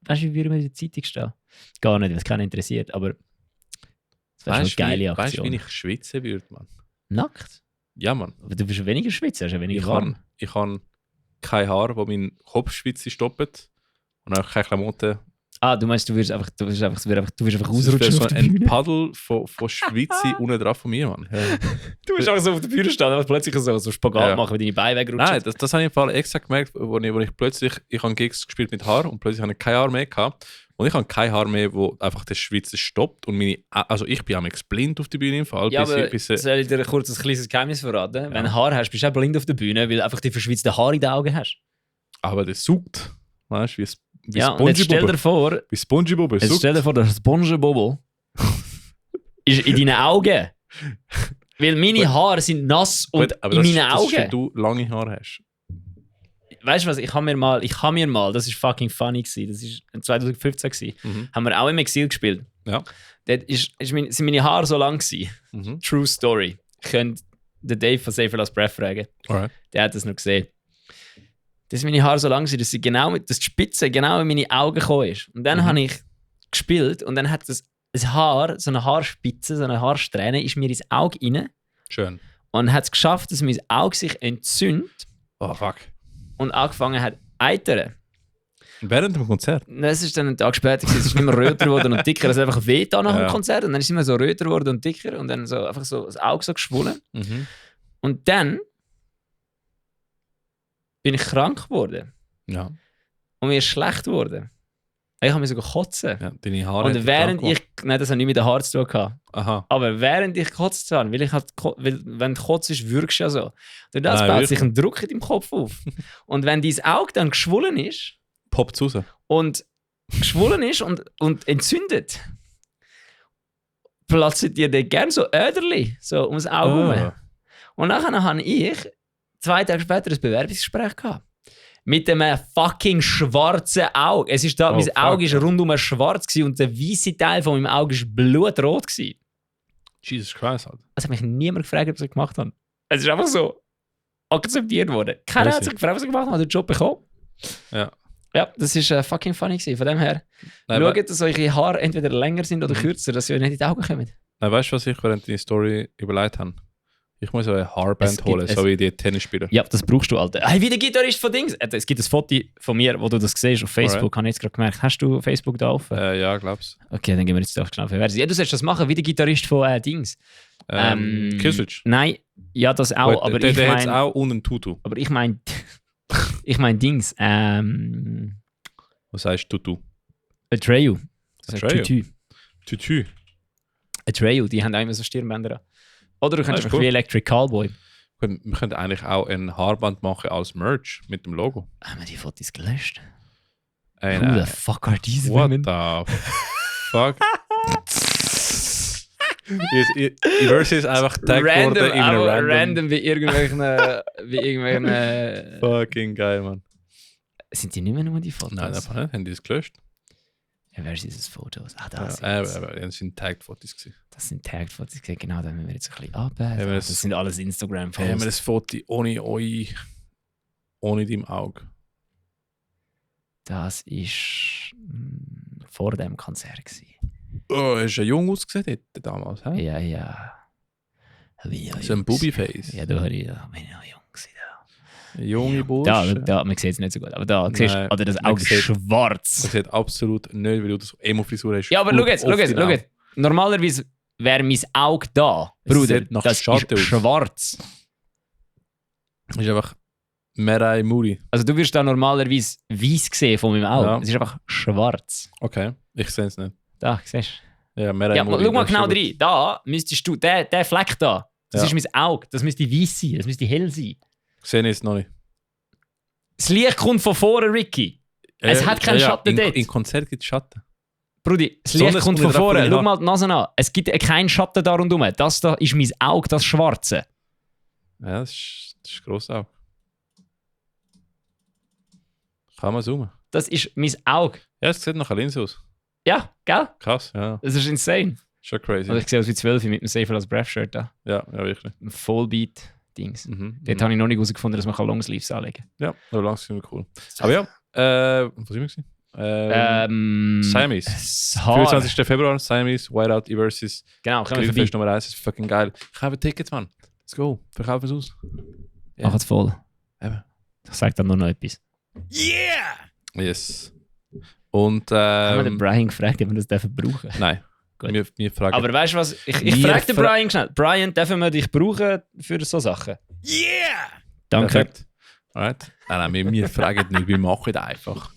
wir in der Zeitung stehen? Gar nicht, weil es keinen interessiert, aber das wäre schon eine geile Weißt du, Aktion. wie ich schwitzen würde, Mann? Nackt? Ja, Mann. Aber du bist weniger schwitzen, hast ja weniger warm. Ich habe kein Haar, das meinen Kopfschwitze stoppt. Und auch keine Klamotten. Ah, du meinst, du wirst einfach Das ausrutschen ist so auf der ein Bühne? Paddel von Schwitze unten drauf von mir, Mann. Ja. Du bist einfach so auf der Bühne stehen und plötzlich so Spagat Ja. machen, wenn deine Beine wegrutschen. Nein, das habe ich im Fall extra gemerkt, wo ich plötzlich, ich habe Gigs gespielt mit Haar und plötzlich habe ich kein Haar mehr gehabt. Und ich habe kein Haar mehr, wo einfach das Schwitzen stoppt. Und also ich bin am blind auf der Bühne im Fall. Ja, aber bis soll ich dir kurz ein kleines Geheimnis verraten? Wenn du Haar hast, bist du auch blind auf der Bühne, weil du einfach die verschwitzten Haare in den Augen hast. aber das saugt. Weißt du, wie Ja, und jetzt stell dir vor, Wie SpongeBob. jetzt stell dir vor, der SpongeBob ist in deinen Augen. Weil meine Haare sind nass und aber in das, meinen das ist, wenn Augen. du lange Haare hast. Weißt du was, ich habe mir mal, das war fucking funny gewesen, das war 2015 gewesen, haben wir auch im Exil gespielt. Ja. Dort sind meine Haare so lang gewesen. Mhm. True Story. Ich könnte den Dave von Safer Last Breath fragen. Alright. Der hat das noch gesehen. Dass meine Haare so lang sind, dass die Spitze genau in meine Augen gekommen ist. Und dann habe ich gespielt und dann hat ein Haar, so eine Haarspitze, so eine Haarsträhne, ist mir ins Auge rein Schön. und hat es geschafft, dass mein Auge sich entzündet Oh, fuck. und angefangen hat zu eitern. Während dem Konzert? Das ist dann einen Tag später, es ist nicht mehr röter geworden und dicker, es hat einfach weh nach dem Konzert und dann ist es immer so röter geworden und dicker und dann so einfach so das Auge so geschwollen. Mhm. Und dann bin ich krank geworden Ja. und mir ist schlecht geworden. Ich habe mich sogar kotzen. Ja, deine Haare. Und während ich, nein, das hat nicht mit den Haaren zu tun gehabt. Aha. Aber während ich gekotzt habe, weil wenn du kotzt ist, wirkst du ja so. Durch das Nein, baut wirklich. sich ein Druck in deinem Kopf auf. Und wenn dein Auge dann geschwollen ist Poppt raus. und und entzündet, platzen dir dann gerne so Öderli so ums Auge herum. Und nachher habe ich 2 Tage später ein Bewerbungsgespräch gehabt. Mit einem fucking schwarzen Auge. Es ist da, mein Auge war rundum schwarz gewesen und der weiße Teil von meinem Auge war blutrot gewesen. Jesus Christ, Alter. Es hat mich niemand gefragt, ob sie es gemacht haben. Es ist einfach so akzeptiert worden. Keiner hat sich gefragt, was sie gemacht haben, hat den Job bekommen. Ja. Ja, das war fucking funny gewesen. Von dem her, schaut, dass eure Haare entweder länger sind oder kürzer, dass sie euch nicht in die Augen kommen. Nein, weißt du, was ich während deiner Story überlegt habe? Ich muss eine Haarband Es holen, gibt- so wie die Tennisspieler. Ja, das brauchst du, Alter. Hey, wie der Gitarrist von Dings. Es gibt ein Foto von mir, wo du das siehst auf Facebook, habe ich jetzt gerade gemerkt. Hast du Facebook da offen? Ja, glaub's. Okay, dann gehen wir jetzt doch schnell verwerten. Ja, du sollst das machen, wie der Gitarrist von Dings. Killswitch. Nein, ja, das auch, Wait, aber der ich hat es meine... auch und einen Tutu. Aber ich meine... ich meine Dings. Was heißt Tutu? Atreyu. Das heißt Atreyu? Tutu. Tutu. Atreyu, die haben auch immer so Stirnbänder an. Oder du könntest ist einfach cool. wie Electric Cowboy. Wir könnten eigentlich auch ein Haarband machen als Merch mit dem Logo. Haben wir die Fotos gelöscht? Ein, Who the fuck are these what women? the fuck? Verse ist einfach tagged worden Random, in einem aber random. random wie irgendwelchen... Fucking geil, Mann. Sind die nicht mehr nur die Fotos? Nein, einfach nicht. Haben die das gelöscht? Ja, wer ist dieses Fotos? Ah, Ja, das das sind Tagged-Fotos gewesen. Das sind Tagged-Fotos. Genau, da müssen wir jetzt ein bisschen ab. wir Das das- sind alles Haben wir Instagram-Fotos. das Foto ohne euch, ohne dein Auge? Das war vor dem Konzert gewesen. Oh, hast du jung ausgesehen dort damals? He? Ja, ja. So ein Bubi-Face. Ja, da bin ich noch jung gewesen. Junge Da, Bursche. da, man sieht es nicht so gut, aber da Nein, siehst du, oder das man Auge ist sieht- schwarz. Das sieht absolut nicht, weil du das Emo-Frisur hast. Ja, aber schau jetzt, Auf dein schau Auge. jetzt. Normalerweise wäre mein Auge da, Es Bruder, sieht nach das Schatten ist aus. schwarz. Das ist einfach Merai Muri. Also du wirst da normalerweise weiß sehen von meinem Auge. Ja. Es ist einfach schwarz. Okay, ich sehe es nicht. Da, siehst Ja, du? Merai Ja, Muri. schau mal das ist genau schon rein. Da müsstest du, der Fleck da, das Ja. ist mein Auge. Das müsste weiß sein, das müsste hell sein. gut. Sehe ich jetzt noch nicht. Das Licht kommt von vorne, Ricky. Es hat keinen Schatten dort. Im Konzert gibt es Schatten. Brudi, das Sonne Licht kommt kommt von nicht drauf, vorne. wenn ich Schau hab. mal die Nase an. Es gibt keinen Schatten da rundherum. Das da ist mein Auge, das Schwarze. Ja, das ist gross auch. Kann man zoomen. Das ist mein Auge. Ja, es sieht nach einer Linse aus. Ja, gell? Krass, ja. Das ist insane. Schon crazy. Also ich sehe aus wie 12 mit einem Safer als Breath-Shirt da. Ja, wirklich. Ein Fullbeat-Dings. Dort habe ich noch nicht herausgefunden, dass man Longsleeves anlegen kann. Ja, aber langsam cool. Aber ja, wo sind wir gewesen? Siamese. 24. Februar, Siamese, Whiteout versus genau, können wir vorbei. Grillfest Nummer 1, ist fucking geil. Ich habe Tickets, Mann. Let's go. Verkaufen es aus. Yeah. Mach es voll. Eben. Ich sage dann nur noch etwas. Yeah! Yes. Und haben wir den Brian gefragt, ob wir das dürfen brauchen? Nein. Wir fragen. Aber weißt du was? Ich frage den Brian schnell. Brian, dürfen wir dich brauchen für so Sachen? Yeah! Danke. Perfekt. Alright. Nein, wir fragen nicht, wir machen einfach.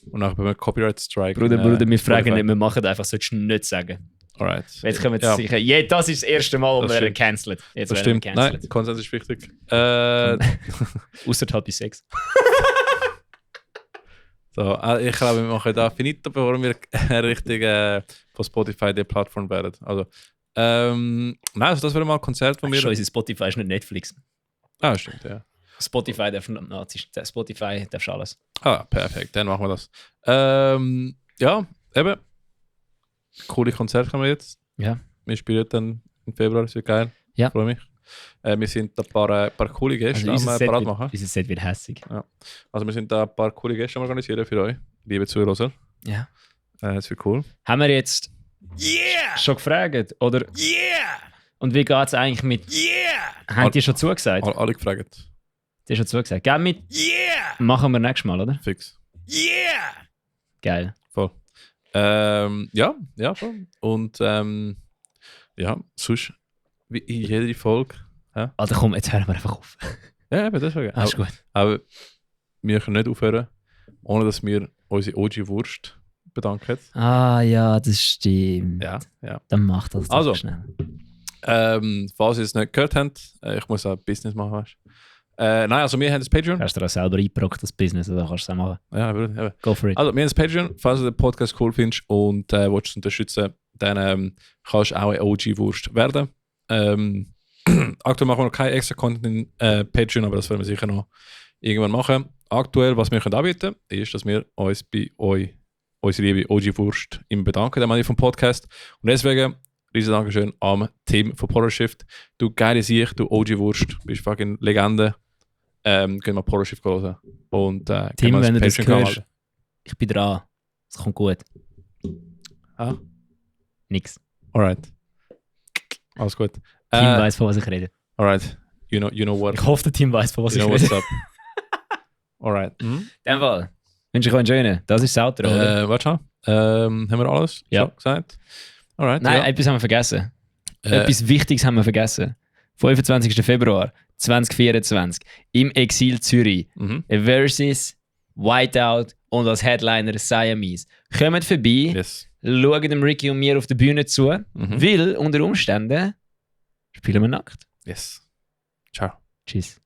Und nachher beim Copyright Strike. Bruder, wir fragen nicht, wir machen einfach, solltest du nicht sagen. Alright. Jetzt können wir sicher. Ja, das ist das erste Mal, wo wir cancelt. Jetzt das stimmt. Nein, Konsens ist wichtig. Außer halt bei Sex. So, ich glaube, wir machen da finito, bevor wir richtig von Spotify die Plattform werden. Also, nein, also das wäre mal ein Konzert von mir. Schon, Spotify ist nicht Netflix. Ah, stimmt, ja. Spotify darf alles. Ah, perfekt, dann machen wir das. Ja, eben. Coole Konzerte haben wir jetzt. Ja. Wir spielen dann im Februar, das wird geil. Ja. Freue mich. Wir sind da ein paar coole Gäste also am Parat machen. Unser Set wird hässig. Ja. Also wir sind da ein paar coole Gäste am organisieren für euch, liebe Zuhörer. Ja. Das wird cool. Haben wir jetzt schon gefragt? Oder? Und wie geht es eigentlich mit... Haben die schon zugesagt? Alle gefragt. Die haben schon zugesagt. Gell mit... Machen wir nächstes Mal, oder? Fix. Geil. Voll. Ja, voll. Und ja, sonst wie in jeder Folge. Ja? Alter, komm, jetzt hören wir einfach auf. Ja, eben, das ist Alles gut. Aber wir können nicht aufhören, ohne dass wir unsere OG-Wurst bedanken. Ah ja, das stimmt. Ja. Dann macht das also, schnell. Falls ihr es nicht gehört habt, ich muss auch Business machen, weißt du. Nein, also wir haben das Patreon. Hast du auch selber eingebrockt, das Business, oder kannst du es auch machen? Ja, eben. Go for it. Also wir haben das Patreon, falls du den Podcast cool findest und willst du unterstützen, dann kannst du auch eine OG-Wurst werden. Aktuell machen wir noch kein extra Content in Patreon, aber das werden wir sicher noch irgendwann machen. Aktuell, was wir anbieten können, ist, dass wir uns bei euch, unsere liebe OG-Wurst, immer bedanken, am Ende vom Podcast. Und deswegen, riesen Dankeschön am Team von Poroshift. Du geile Sicht, du OG-Wurst, bist fucking Legende. Gehen wir Poroshift hören. Und Team, wenn du das hörst, ich bin dran. Es kommt gut. Ah? Nix. Alright. Alles gut. Team weiss, von was ich rede. Alright. You know what. Ich hoffe, der Team weiss, von was ich rede. What's up. Alright. In dem Fall wünsche ich euch einen schönen. Das ist das Outro, oder? Warte schon. Haben wir alles schon gesagt? Alright. Nein, etwas haben wir vergessen. Etwas Wichtiges haben wir vergessen. 25. Februar 2024 im Exil Zürich. Versus Whiteout und als Headliner Siamese. Kommt vorbei. Yes. Schauen dem Ricky und mir auf der Bühne zu, weil unter Umständen spielen wir nackt. Yes. Ciao. Tschüss.